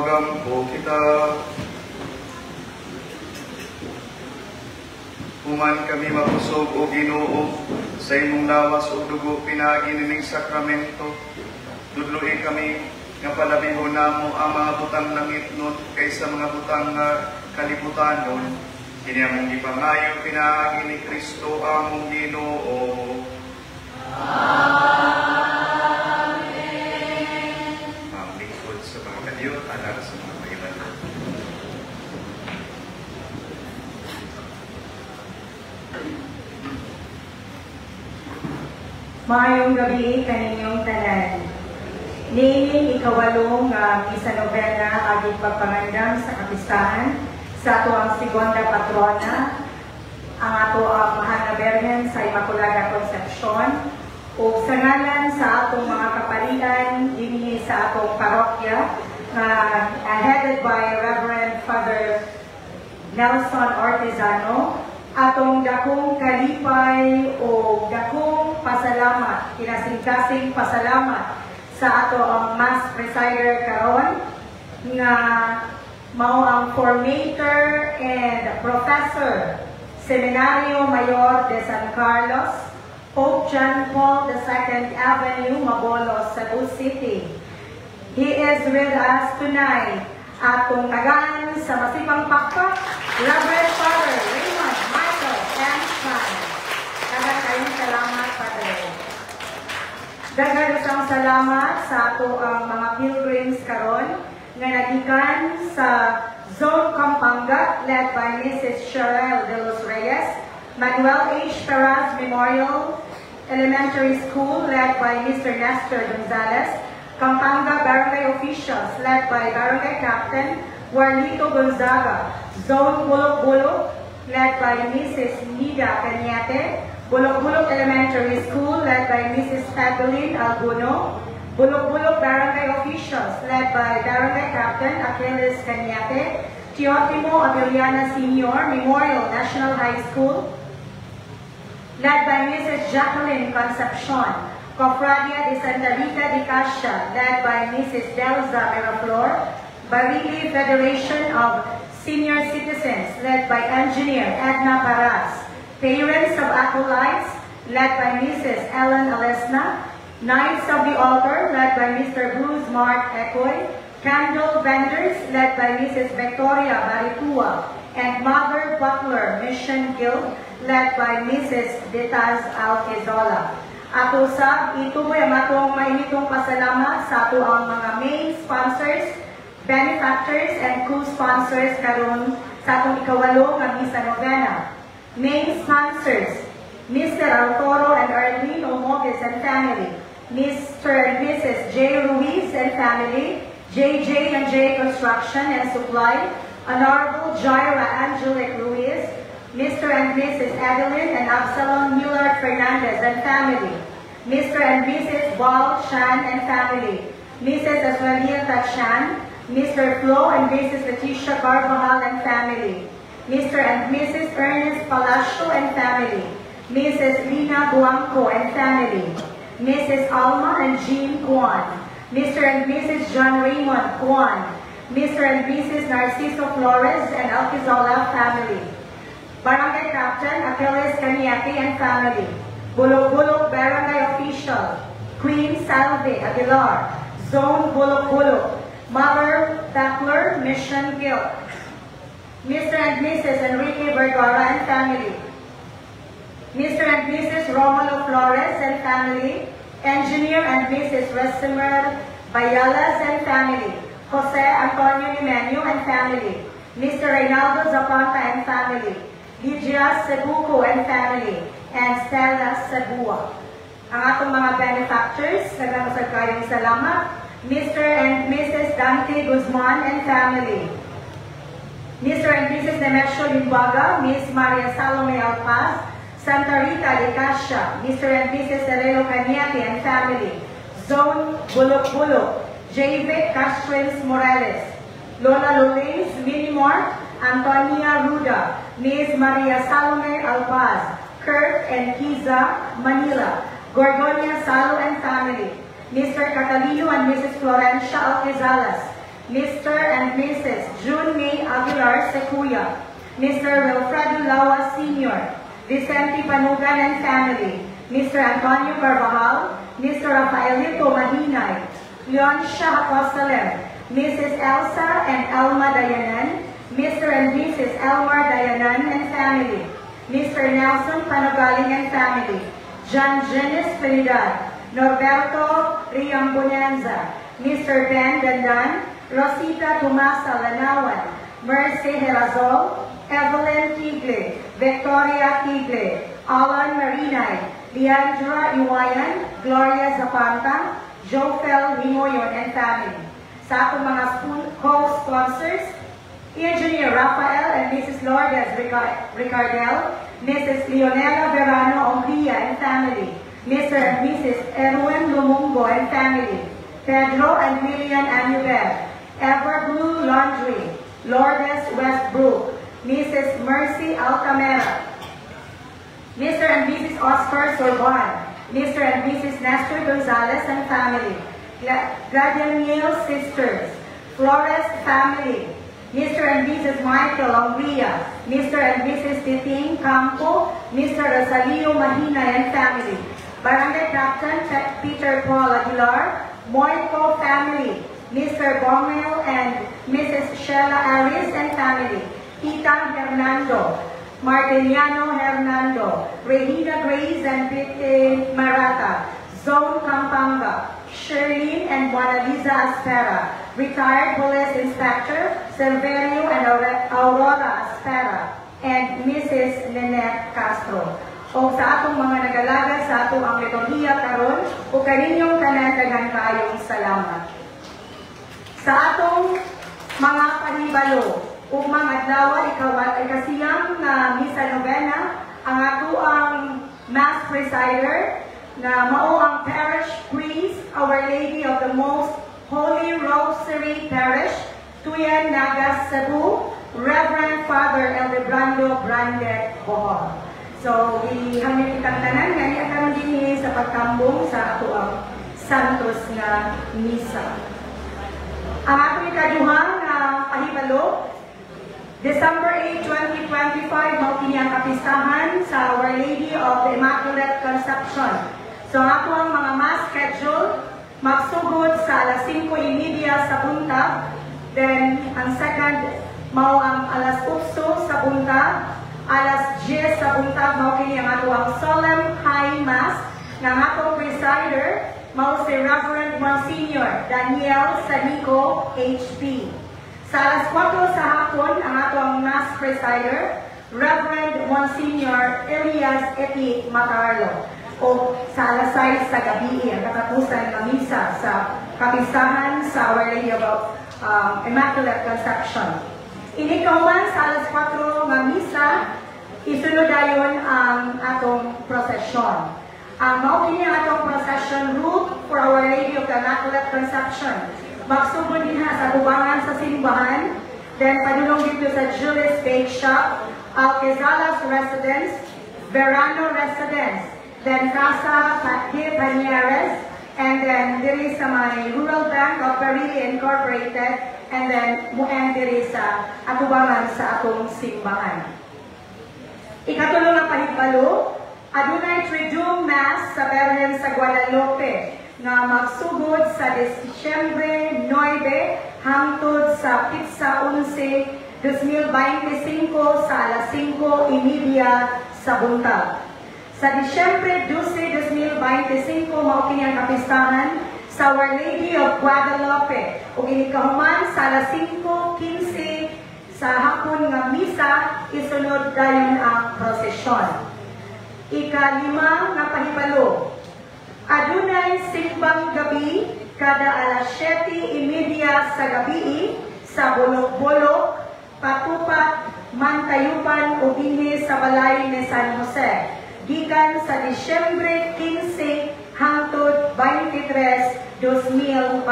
Magampo kita. Human kami mabusog, o Ginoo, sa imong lawas ug dugo pinaagi nining sakramento. Tudloi kami nga palabihon namo ang mga butang langitnon kaysa mga butang nga kalibutanon. Kini among gipangayo pinaagi ni Kristo among Ginoo. Amen. Ang lingkod sa mga kadiyot alang sa mga mahibalo. Maayong gabi kaninyong tanan. Niining ikawalo nga misa novena aging pagpangandam sa kapistahan sa ato ang segunda patrona, ang ato ang Mahal na Berhen sa Immaculada Concepcion, ug sa ngalan sa atong mga kaparian dinhi sa atong parokya headed by Reverend Father Nelson Artesano, atong dakong kalipay o dakong pasalamat, kinasingkasing pasalamat sa ato ang Mass Presider karon nga mao ang formator and professor Seminario Mayor de San Carlos, Pope John Paul II Avenue, Mabolo, Cebu City. He is with us tonight. Atong tagaan sa masipang pakpak, Reverend Father Raymond Michael M. Chan. Daghang kayong salamat, Padre. Daghang isang salamat sa ato ang mga pilgrims karon nga nagikan sa Zone Pampanga, led by Mrs. Cheryl de los Reyes, Manuel H. Perez Memorial Elementary School, led by Mr. Nestor Gonzalez, Pampanga Barangay Officials, led by Barangay Captain Warlito Gonzaga, Zone Bulok-Bulok, led by Mrs. Nida Cañete, Bulok-Bulok Elementary School, led by Mrs. Adeline Alguno, Bulok-Bulok Barangay Officials, led by Barangay Captain Achilles Cañete, Teotimo Abellana Sr. Memorial National High School, led by Mrs. Jacqueline Concepcion, Cofradia de Santa Rita de Cascia, led by Mrs. Delza Miraflor, Barili Federation of Senior Citizens, led by Engineer Edna Paras, Parents of Acolytes, led by Mrs. Ellen Alesna, Knights of the Altar, led by Mr. Bruce Mark Ecoy, Candle Vendors, led by Mrs. Victoria Baritua, and Mother Butler Mission Guild, led by Mrs. Detaz Alquizola. Ato sab, ituloy ang atong mainitong pasalamat sa ato ang mga main sponsors, benefactors, and co-sponsors karon sa atong ikawalo nga misa novena. Main sponsors, Mr. Arturo and Arlene Omogues and family, Mr. and Mrs. J. Ruiz and family, JJ and J Construction and Supply, Honorable Jaira Angelic Ruiz, Mr. and Mrs. Adeline and Absalom Millard Fernandez and family, Mr. and Mrs. Bal Chan and family, Mrs. Esmeralda Chan, Mr. Flo and Mrs. Leticia Carvajal and family, Mr. and Mrs. Ernest Palacio and family, Mrs. Lina Guangco and family, Mrs. Alma and Jean Kwan, Mr. and Mrs. John Raymond Kwan, Mr. and Mrs. Narciso Flores and Alquizola family, Barangay Captain Achilles Cañete and family, Bulok-Bulok Barangay Official, Queen Salve Aguilar, Zone Bulok-Bulok, Mother Beckler Mission Guild, Mr. and Mrs. Enrique Vergara and family, Mr. and Mrs. Romulo Flores and family, Engineer and Mrs. Resimer Bayalas and family, Jose Antonio Nimenio and family, Mr. Reynaldo Zapata and family, Ligia Cebuco and family, and Stella Cebua. Ang atong mga benefactors, nagkakasag kayong salamat, Mr. and Mrs. Dante Guzman and family, Mr. and Mrs. Nemesio Limbaga, Miss Maria Salome Alpaz, Santa Rita de Cascia, Mr. and Mrs. Herrero Cañete and family, Zone Bulok-Bulok, J.V. Castrens Morales, Lola Lolens Minimart, Antonia Ruda, Miss Maria Salome Alpaz, Kurt and Kiza, Manila, Gorgonia Salo and family, Mr. Catalino and Mrs. Florencia Alquizalas, Mr. and Mrs. June May Aguilar Secuya, Mr. Wilfredo Lawa Sr., Vicente Panugan and family, Mr. Antonio Carvajal, Mr. Rafaelito Mahinay, Leon Shah Apostolen, Mrs. Elsa and Elma Dayanan, Mr. and Mrs. Elmar Dayanan and family, Mr. Nelson Panogaling and family, John Genis Trinidad, Norberto Riambonenza, Mr. Ben Dandan, Rosita Tomasa Lanawan, Mercy Herazol, Evelyn Tigle, Victoria Tigle, Alan Marinay, Leandra Iwayan, Gloria Zapanta, Jofel Limoyon and family. Sa atong mga co-sponsors, Engineer Rafael and Mrs. Lourdes Ricardel, Mrs. Leonela Verano Ongria and family, Mr. and Mrs. Erwin Lumungo and family, Pedro and Lilian Anubel, Everblue Laundry, Lourdes Westbrook, Mrs. Mercy Altamera, Mr. and Mrs. Oscar Sorban, Mr. and Mrs. Nestor Gonzalez and family, Guardian Sisters, Flores family, Mr. and Mrs. Michael Ongria, Mr. and Mrs. Titing Campo, Mr. Rosalio Mahina and family, Barangay Captain Peter Paul Aguilar, Moico family, Mr. Bongel and Mrs. Sheila Aris and family, Tita Hernando, Martiniano Hernando, Regina Grace and Pete Marata, Zone Campanga, Shirlene and Juana Liza Aspera, retired Police Inspector Silverio and Aurora Aspera, and Mrs. Nanette Castro. O sa atong mga nagalaga sa atong ang liturhiya karon o kaninyong tanan, daghan kaayong salamat. Sa atong mga pahibalo, ugmang adlaw, 9 nga misa novena, ang atoang Mass presider na mao ang Parish Priest, Our Lady of the Most Holy Rosary Parish, Tuyan, Naga, Cebu, Reverend Father Eldebrando Brandet Bohol. So, gihangyo kitang tanan nga niya karon dinhi sa pagtambong sa atoang Santos nga Misa. Ang atong ikaduha nga pahibalo, December 8, 2025, mao kini ang kapistahan sa Our Lady of the Immaculate Conception. So ang ato ang mga mass schedule, magsugod sa alas 5:30 sa buntag, then ang second mao ang alas 8 sa buntag, alas 10 sa buntag mao kini ang ato ang Solemn High Mass nga ang atong presider mao si Reverend Monsignor Daniel Sanico HP. Sa alas 4 sa hapon, ang atong Mass presider, Reverend Monsignor Elias Eti Matarlo. O sa alas 6 sa gabi, ang katapusan ng misa sa kapistahan sa Our Lady of Immaculate Conception. Inikahuman sa alas 4 nga misa, isunod dayon ang atong prosesyon. Ang mao kini ang atong procession route for Our Lady of the Immaculate Conception. Magsugod dinha sa tubangan sa simbahan, then padulong dito sa Julie's Bake Shop, Alquizalas Residence, Verano Residence, then Casa de Panieres, and then diri sa may Rural Bank of Barili Incorporated, and then muend diri sa atubangan sa atong simbahan. Ikatulo nga pahibalo, adunay Triduum Mass sa Berhen sa Guadalupe nga magsugod sa Disyembre 9 hangtod sa Pitsa 11, 2025 sa alas 5:30 sa buntag. Sa Disyembre 12, 2025, mao kini ang kapistahan sa Our Lady of Guadalupe ug inikahuman sa alas 5:15 sa hapon nga misa, isunod dayon ang prosesyon. Ikalima nga pahibalo, adunay simbang gabi kada alas 7:30 sa gabi sa Bolok-Bolok, Patupat, Mantayupan o dinhi sa balay ni San Jose. Gikan sa Disyembre 15 hangtod 23, 2025.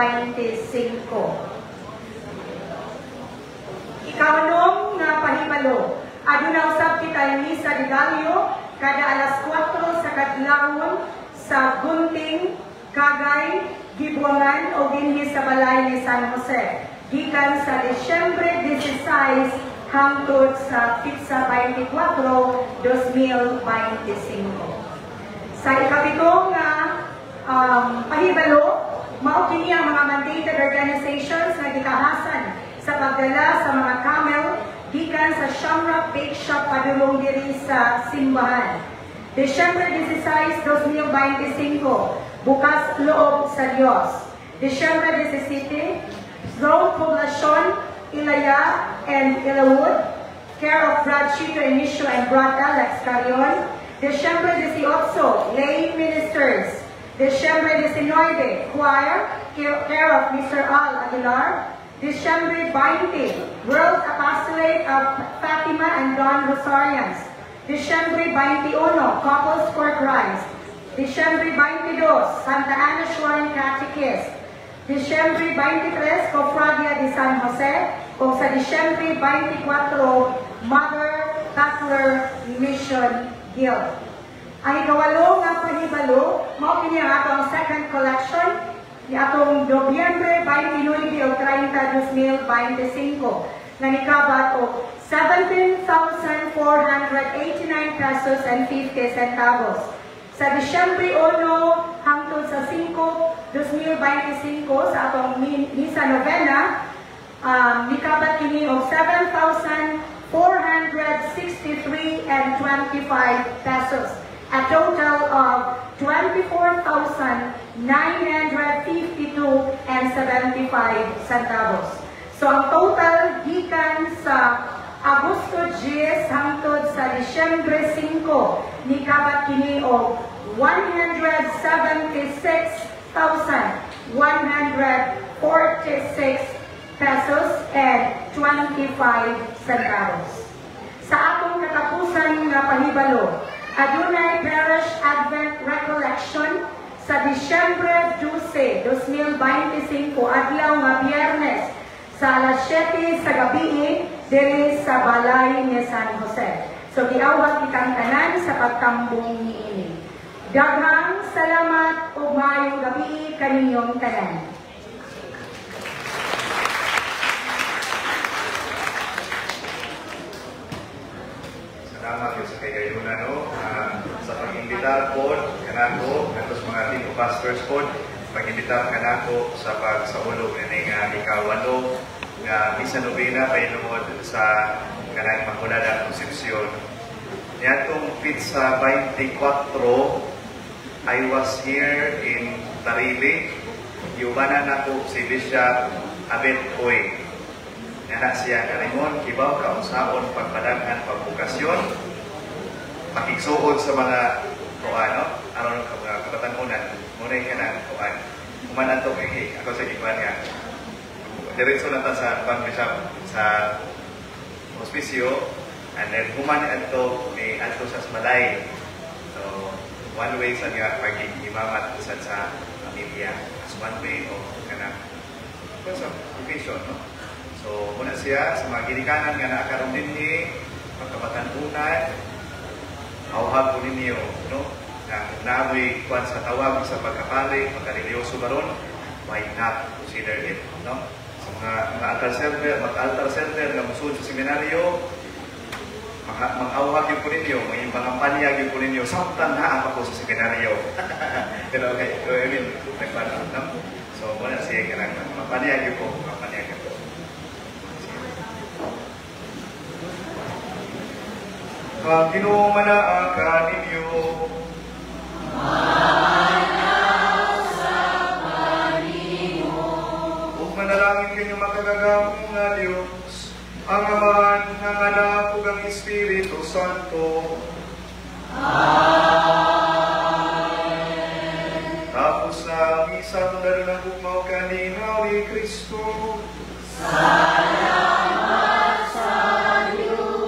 Ikaunom nga pahibalo, aduna usab kitay misa de Gallo kada alas 4 sa kadlawon sa Gunting, Kagay, Gibuangan o dinhi sa balay ni San Jose. gikan sa Disyembre 16 hangtod sa petsa 24, 2025. Sa ikapito nga pahibalo, mao kini ang mga mandated organizations nga gitahasan sa pagdala sa mga camel gikan sa Shamrock Bake Shop padulong diri sa simbahan. Disyembre 16, 2025, Bukas Loob sa Dios. Disyembre 17, Zone Poblacion, Ilaya and Ilawood, care of Brad Chito Inicio and Brad Alex Carion. Disyembre 18, Lay Ministers. Disyembre 19, Choir, care of Mr. Al Aguilar. Disyembre 20, World Apostolate of Fatima and Don Rosarians. Disyembre 21, Couples for Christ. Disyembre 22, Santa Ana Shrine Catechist. Disyembre 23, Cofradia de San Jose. O sa Disyembre 24, Mother Butler Mission Guild. Ang ikawalo nga pahibalo, mao kini ang atong second collection ni atong Nobyembre 29 o 30, 2025 nga nikabat og 17,489 pesos and 50 centavos. Sa Disyembre 1 hangtod sa 5, 2025 sa atong Misa Novena, nikabat kini og 7,463 and 25 pesos. A total of 24,952 and 75 centavos. So ang total gikan sa Agosto 10 hangtod sa Disyembre 5 nikabat kini og 176,146 pesos and 25 centavos. Sa atong katapusan nga pahibalo, adunay Parish Advent Recollection sa Disyembre 12, 2025, adlaw nga Biyernes sa alas 7 sa gabi diri sa balay ni San Jose. So giawat kitang tanan sa pagtambong niini. Daghang salamat ug maayong gabi kaninyong tanan. Salamat sa kagayunan, no? Sa pag-imbitar po kanako kantos mga team of pastors po, pag-imbitar kanako sa pagsaulog ini nga ikawalo nga misa novena pahinungod sa kanang Immaculada Concepcion. Niadtong petsa 24, I was here in Barili. Giubanan nako si Bishop Abet Oy. Nga siya karingon, kibaw ka unsaon pagpadaghan pagbukasyon, pakigsuod sa mga kuan, no? Aron ka mga kabatan-unan, muna ka na kuan. Human ato kay ako sa gikuan nga. Diretso na ta sa kuan bishop sa hospicio, and then human adto ni adto sa balay. So one way sa nga paghimamat sad sa pamilya as one way of kanang sa vocation, no? So muna siya sa mga ginikanan nga naa karon dinhi, pagkabatan-unan, awhag ko ninyo, no? Na kung naamoy kuan sa tawag sa pagkapari, pagkarelyoso baron, why not consider it, no? Sa mga altar server, mag-altar server nga musulod sa seminaryo, mang-awhag yun po ninyo, mga pangampanya yun po ninyo, samtang naa pa ko sa seminaryo. Pero okay, I mean, nagpano, no? So muna siya kanang mapanyag yun po, mapanyag yun po. Ang Ginoo manaa kaninyo. Ug manalangin kanyo makagagamong nga Dios, ang Amahan, ang Anak ug ang Espiritu Santo. Amen. Tapos na ang misa kung dalo ng gugmaw kaninaw ni Kristo. Salamat sa Diyos.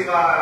Festival.